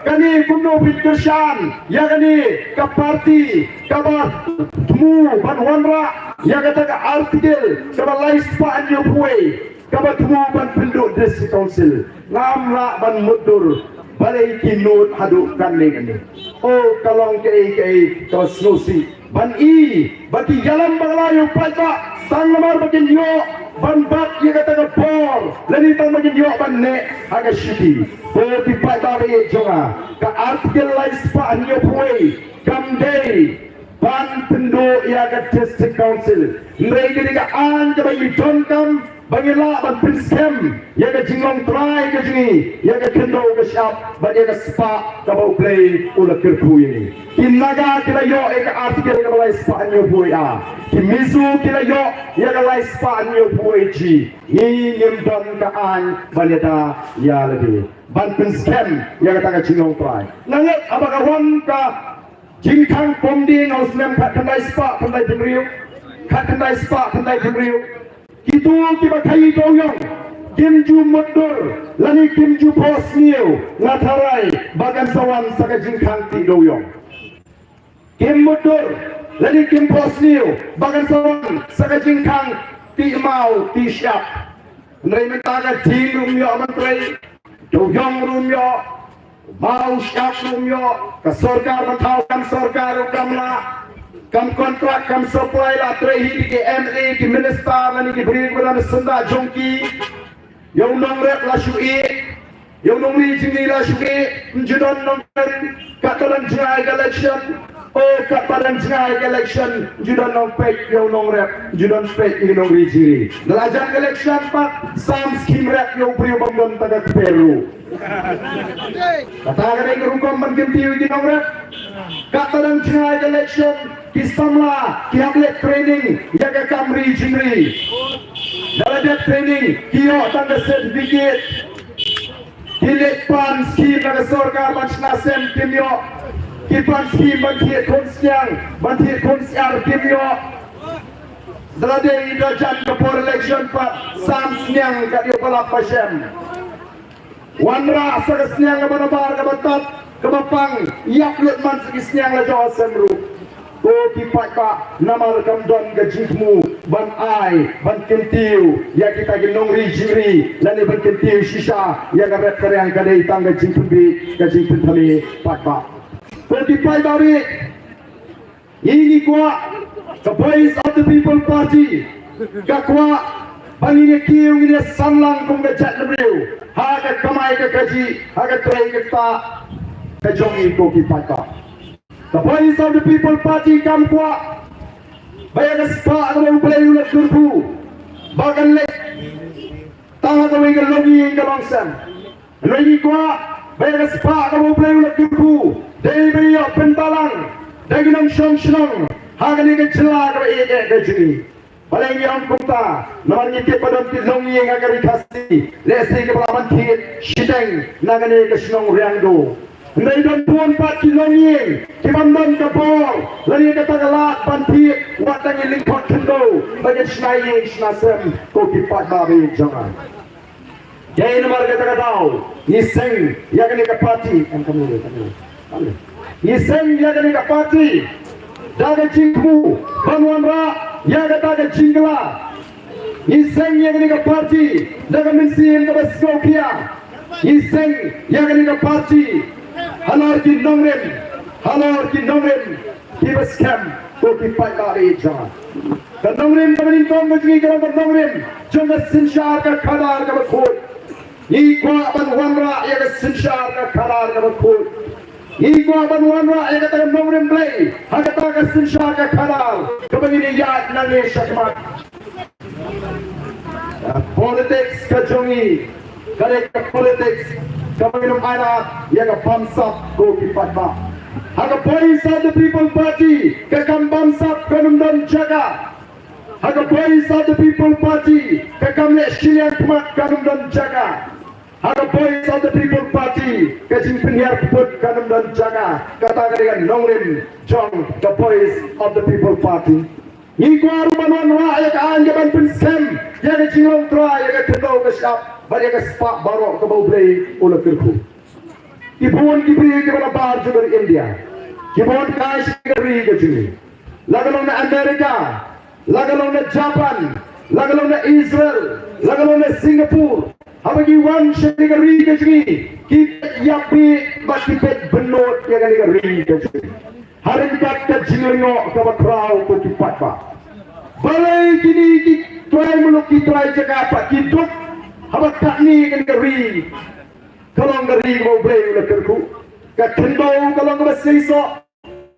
kane kumno phin kyrshan ïa kane ka party kaba thmu ban wanrah ïa kata ka article kaba lai spah hynñiewphew wei. kaba thmu ban pynduh District Council, ngam lah ban mutdur balei ki nud haduh katne katne. O, ka long kaei kaei kaba sngewsih ban i ba ki ïalam bakla ïa u paidbah tang namar ba kin ïoh ban bat ïa kata ka bor lane tang ba kin ïoh ban neh ha ka shiti. Ko ki paidbah ba ïeit jong nga, ka Article lai spah hynñiew phew wei kam dei ban pynduh ïa ka District Council. Hynrei ka dei ka aiñ kaba ngi donkam ba ngi lah ban pynskhem ïa ka jinglong trai ka jong ngi, ïa ka khyndew ka shyiap bad ïa ka spah kaba U Blei u la kyrkhu ïa ngi. Ki Naga ki la ïoh ïa ka Article kaba lai spah hynñiew phew wei A. Ki Mizo ki la ïoh ïa ka lai spah hynñiew phew wei G. Ngi ngim don ka aiñ ban ïada ïa lade ban pynskhem ïa kata ka jinglong trai. Nga ngeit haba ka wan ka jingkhang pom dieng ha u snem khatkhyndai spah khyndai phew hynriew, khatkhyndai spah khyndai phew hynriew, kito kiba khaii dewïong kim ju mutdur lane kim ju phohsniew, nga tharai ba kan sa wan sa ka jingkhang tih dewïong. Kim mutdur lane kim phohsniew ba kan sa wan sa ka jingkhang tih maw tih shyiap. Hynrei mynta ka ding ruh ym ïoh ban trei, dewïong ruh ym ïoh, maw shyiap ruh ym ïoh, ka sorkar ban thaw kam sorkar ruh kam lah, kam kontrak kam supply la trei hi ki M L A, ki minister lane ki briew kiba don syndah jong ki. Ïa u nongrep la shu ïeh, ïa u nongri jingri la shu ïeh, ym ju don nongrim. Katba dang jngai ka election, o, katba dang jngai ka election, ym ju don nongpeit ïa u nongrep, ym ju don peit ïa u nongri jingri. Lada jan ka election pat, sam scheme rep ïa u briew bym don tang ka kper ruh. Kata ka dei ka rukom ban kyntiew ïa ki nongrep. Katba dang jngai ka election, ki samla ki hap leit training ïa ka kam ri jingri. Lada dep training ki ïoh tang ka certificate. Ki leit pan scheme na ka sorkar ban shna sem kim ïoh. Ki pan scheme ban thied khun sniang, ban thied khun syiar kim ïoh. Lada dei da jan ka por election pat, sam sniang ka dei ba lap ba shem. Wanrah sa ka sniang kaba nabar kaba tad kaba pang, ïap lut man sa ki sniang la jong ha sem ruh. Ko ki paidbah, namar kam don ka jingthmu ban ai ban kyntiew ïa kita ki nongri jingri lane ban kyntiew shisha ïa ka rep ka riang, ka dei tang ka jingpynbiej ka jingpynthame paidbah. Ko ki paidbah ri, ngi ngi kwah, ka Voice of the People Party ka kwah ba ngin ïa kiew, ngin ïa sanlang kum ka jaitbynriew ha ka kamai ka kajih, ha ka trei ka ktah ka jong ngi ko ki paidbah. Ka Voice of the People Party kam kwah ba ïa ka spah kaba U Blei u la kyrkhu ba kan leit tang ha kawei ka longïing ka longsem. Hynrei ngi kwah ba ïa ka spah kaba U Blei u la kyrkhu dei ban ïoh pynbalang da ki nongshong shnong ha kane ka jylla kaba ïeit ka jong ngi. Balei ngi ong kumta? Namar ngi tip ba don ki longïing ha ka ri Khasi lehse kiba lah ban thied shiteng na kane ka shnong Riangdo. Hynrei don bun pat ki longïing kiba ym don ka bor lane kata ka lad ban thied, wat tang ïa lyngkhot khyndew ba kin shna ïing shna sem ko ki paidbah ba ïeit jong nga. Dei namar kata ka daw ngi seng ïa kane ka party, em, kam ngi, kam ngi. Ngi seng ïa kane ka party da ka jingthmu ban wanrah ïa kata ka jingkylla. Ngi seng ïa kane ka party da ka mynsiem kaba sngewkhia. Ngi seng ïa kane ka party halor ki nongrim, halor ki nongrim kiba skhem, ko ki paidbah ba ïeit jong nga. Ka nongrim kaba nyngkong ka jong ngi ka long ka nongrim jong ka synshar ka khadar kaba khuid. Ngi kwah ban wanrah ïa ka synshar ka khadar kaba khuid. Ngi kwah ban wanrah ïa kata ka nongrim Blei ha kata ka synshar ka khadar kaba ngin ïaid nangne shakhmat. Ka politics ka jong ngi ka dei ka politics kaba ngin ym ailad ïa ka bamsap, ko ki paidbah. Ha ka Voice of the People Party ka kam bamsap kan ym don jaka. Ha ka Voice of the People Party ka kam leh shiliang khmat kan ym don jaka. Ha ka Voice of the People Party ka jingpynhiar kput kan ym don jaka. Kata ka dei ka nongrim jong ka Voice of the People Party. Ngi kwah ruh ban wanrah ïa ka aiñ ka ban pynskhem ïa ka jinglong trai, ïa ka khyndew ka shyiap bad ïa ka spah baroh kaba U Blei u la kyrkhu. Ki bun ki briew kiba nabar jong ka ri India, ki bun kai sha ka ri ka jong ngi, la ka long na America, la ka long na Japan, la ka long na Israel, la ka long na Singapore, haba ki wan sha kane ka ri ka jong ngi, ki peit ïapbeh bad ki peit bynnud ïa kane ka ri ka jong ngi. Ha ryngkat ka jinglyngngoh kaba khraw, ko ki paidbah. Balei kine ki trai muluk, ki trai jaka pat ki duk haba katne kane ka ri ka long ka ri kaba U Blei u la kyrkhu? Ka khyndew ka long kaba seisoh,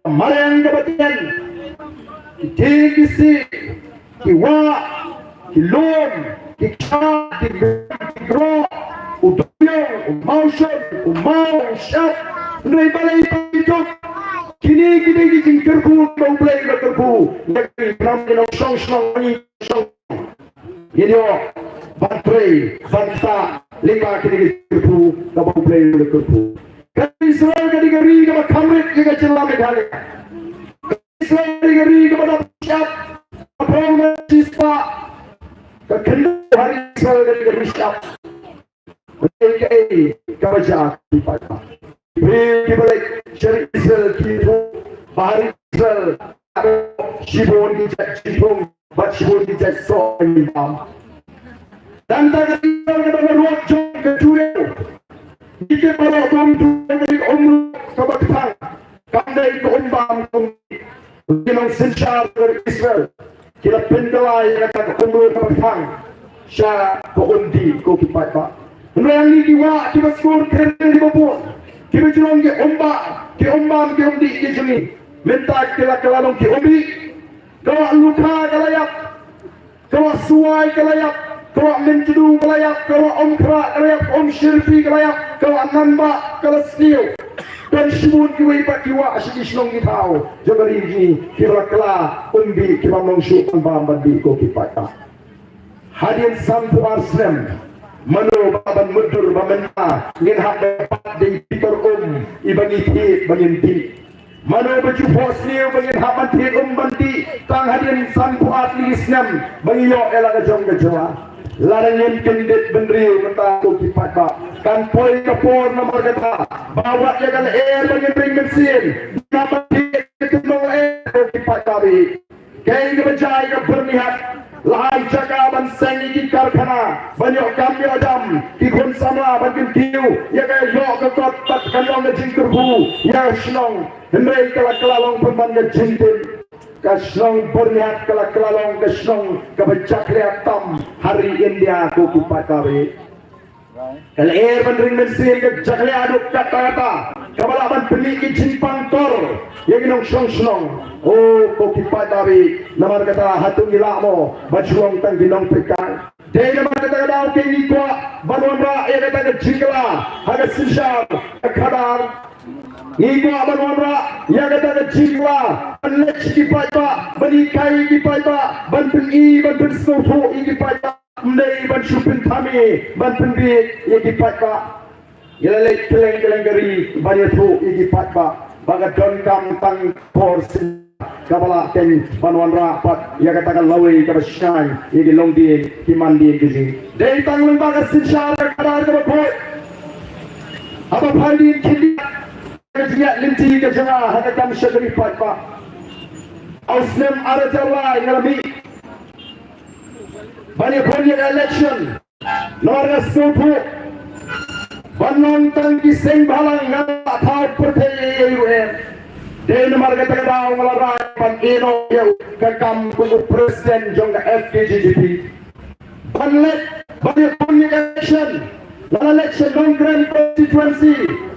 mariang kaba tian, ki tieng ki siej, ki wah, ki lum, ki kshaid, ki gam, ki groh, u duriaw, u mawshun, u maw, u shyiap. Hynrei balei pat ki duk? Kine ki dei ki jingkyrkhu ba U Blei u la kyrkhu ïa ki, ba ngi nongshong shnong, ngi nongshong, ngin ïoh ban trei ban ktah lyngba kine ki jingkyrkhu kaba U Blei u la kyrkhu. Ka Israel ka dei ka ri kaba kham rit ïa ka jylla Meghalaya. Ka Israel ka dei ka ri kaba dap shyiap, ka phong na shispah, ka khyndew ha ri Israel ka dei ka ri shyiap. Kaei kaei kaba jia, ki paidbah. Ki briew kiba leit sha ri Israel ki ïathuh ba ha ri Israel shibun ki jait jingthung bad shibun ki jait soh ngi bam. Tang kata ka Israel ka don ha rud jong ka duriaw. Ngi tip baroh ba um duriaw ka dei ka um kaba kthang. Kam dei ka um bam, ka um dih. Ki nongsynshar ka ri Israel ki la pynkylla ïa kata ka um kaba kthang sha ka um dih, ko ki paidbah. Hynrei hangne ki wah kiba skur kren kiba bun, kiba ju long ki um bam, ki um bam, ki um dih ki jong ngi. Mynta ki la kylla long ki um dih. Ka wah lukha ka la ïap, ka wah suwai ka la ïap, ka wah myntdu ka la ïap, ka wah um khrah ka la ïap, ka um shirpi ka la ïap, ka wah nangbah ka la sniew. Don shibun kiwei pat ki wah sha ki shnong ki thaw jong ka ri jong ngi kiba la kylla um dih, ki bym long shuh ban bam ban dih, ko ki paidbah. Hadien sanphew ar snem, mano ba lah ban mutdur ba mynta ngin hap ban bat da i bitor um iba ngi thied ba ngin dih? Mano ba ju phohsniew ba ngin hap ban thied um ban dih tang hadien sanphew ar tylli ki snem ba ngi ïoh ïa la ka jong ka jylla? Lada ngim kyndit bynriew mynta, ko ki paidbah, kan poi ka por namar kata ba wat ïa ka lyer ba ngin ring mynsiem ngin hap ban thied ka tyngong lyer, ko ki paidbah. Kaei kaba jia ïa ka Byrnihat? La ai jaka ban seng ïa ki karkhana ban ïoh kam ïoh jam, ki khun samla ban kyntiew ïa ka ïoh ka kot bad kan long ka jingkyrkhu ïa ka shnong. Hynrei ka la kylla long pynban ka jingtip. Ka shnong Byrnihat ka la kylla long ka shnong kaba jakhlia tam ha ri India, ko ki paidbah. Ka lyer ban ring mynsiem ka jakhlia haduh katta katta, kaba lah ban pynmih ki jingpang tor ïa ki nongshong shnong. O, ko ki paidbah, namar kata hato ngi lah mo ba ju long tang ki nongpeitkai? Dei namar kata ka daw ke ngi kwah ban wanrah ïa kata ka jingkylla ha ka synshar ka khadar. Ngi kwah ban wanrah ïa kata ka jingkylla ban leit sha ki paidbah, ban hikai ïa ki paidbah, ban pyni, ban pynsngewthuh ïa ki paidbah. Ym dei ban shu pynthame ban pynbieit ïa ki paidbah. Ngi la leit kylleng kylleng ka ri ban ïathuh ïa ki paidbah ba ka donkam tang por sien kaba lah keiñ ban wanrah pat ïa kata ka lawei kaba shngaiñ ïa ki longdien ki mandien ki jong ngi. Dei tang lyngba ka synshar ka khadar kaba khuid. Haba phai dien khyndiat ka jingïaid lynti ka jong nga ha ka kam shakri paidbah. Ha u snem ar hajar lai nga la mih ban ïakhun ïa ka election. Namar nga sngewthuh ban long tang ki seng bhalang, nga la thaw pyrthei ei ei ruh em. Dei namar kata ka daw nga la rai ban ïehnoh ïa ka kam kum u president jong ka F K J G P. Ban leit ban ïakhun ïa ka election. Nga la leit sha Nongkrem constituency,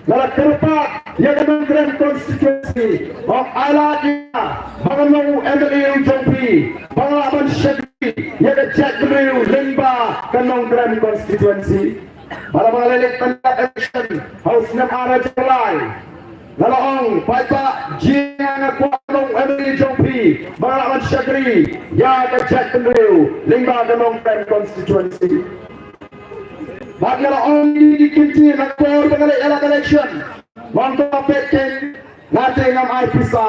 nga la kyrpad ïa ka Nongkrem constituency ba ai lad ïa nga ba ngan long u M L A u jong phi, ba nga lah ban shakri ïa ka jaitbynriew lyngba ka Nongkrem constituency. Bad haba nga la leit ban ïaid election ha u snem ar hajar lai, nga la ong, paidbah, jia nga, nga kwah long u M L A jong phi ba nga lah ban shakri ïa ka jaitbynriew lyngba ka Nongkrem constituency. Bad nga la ong ïa ki ktien ha ka por ba nga la ïalap election, nga ong, to peit keiñ, nga te ngam ai pisa,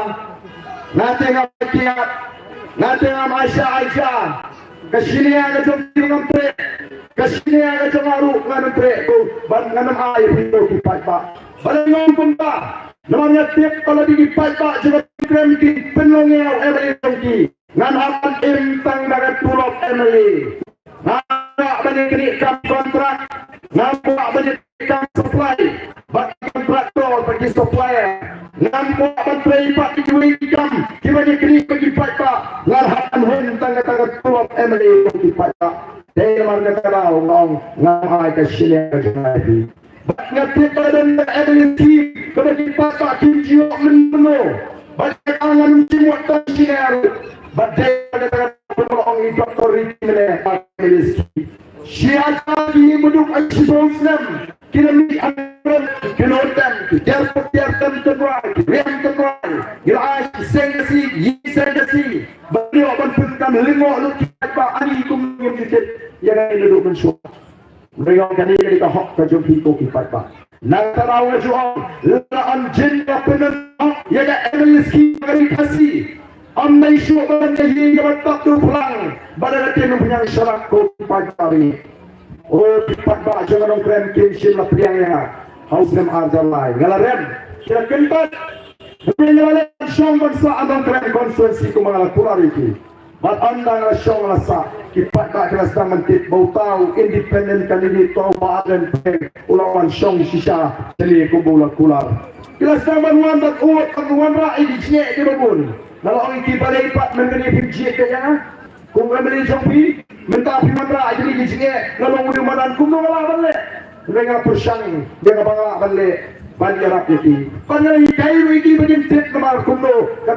nga te ngam ai kiad, nga te ngam ai sha ai sha. Ka shiliang ka jong phi ruh ngam treh, ka shiliang ka jong nga ruh ngam treh, ko, bad ngam ai phi, ko ki paidbah. Balei nga ong kumta? Namar nga tip ba lada ki paidbah jong ka Nongkrem kin pynlong ïa u M L A jong ki, ngan hap ban im tang da ka tulop M L A. Ngam kwah ban ïa kane ka kam kontrak, ngam kwah ban ïa kane ka kam supply bad ki kontraktor bad ki supplier. Ngam kwah ban trei pat ïa kiwei ki kam kiba ïa kane bad ki paidbah. Nga la hap ban hun tang kata ka tulop M L A ïa ki paidbah. Te namar kata ka daw nga ong ngam ai ka shiliang ka jong nga ïa phi. Bad nga tip ba don ka M L A scheme kaba ki paidbah kim ju ïoh mynno. Bad ka ngan ym shim wat tang shiliang ruh. Bad dei ba kata ka daw ba ong i Doctor Ricky Mene ba M L A scheme. Shi hajar ki baduk ar spah snem ki la mih ha ram, ki la dem, ki tiar tiar tem tynrai, ki riam tynrai, ki la ai seng ka si, yi seng ka si. Ba ïoh ban pynkam lyngngoh lut ki paidbah. Ani kum ngim ju tip ïa kane naduh mynshuwa. Hynrei kane ka dei ka hok ka jong phi ko ki paidbah. Nangta daw nga ju ong, lada ym jin ka pynhok ïa ka M L A scheme ka ri Khasi, ym dei shuh ban ka ïing kaba tap duplang bad ka kem pynïang sharak ko ki paidbah ri. O ki paidbah jong ka Nongkrem kim shym la pdiang ïa nga ha u snem ar hajar lai. Nga la rem, ki la kyntait. Hynrei nga la leh shong ban sah ha Nongkrem constituency kumba nga la kular ïa ki. Bad ynda nga la shong la sah, ki paidbah ki la sdang ban tip ba uta u independent candidate, uta u Bah Ardent Peng, u la wan shong shisha shane kumba u la kular. Ki la sdang ban wan bad u, ban wanrah ïa ki jingeh kiba bun. Nga la ong ïa ki, balei pat mynta phi jied ïa nga kum u M L A jong phi? Mynta phi wanrah ïa ki jingeh, nga long u dei u madan, kumno nga lah ban leh? Nga, nga pyrshang ïa kaba nga lah ban leh ban ïarap ïa ki. Bad nga la hikai ruh ïa ki ba kin tip namar kumno kata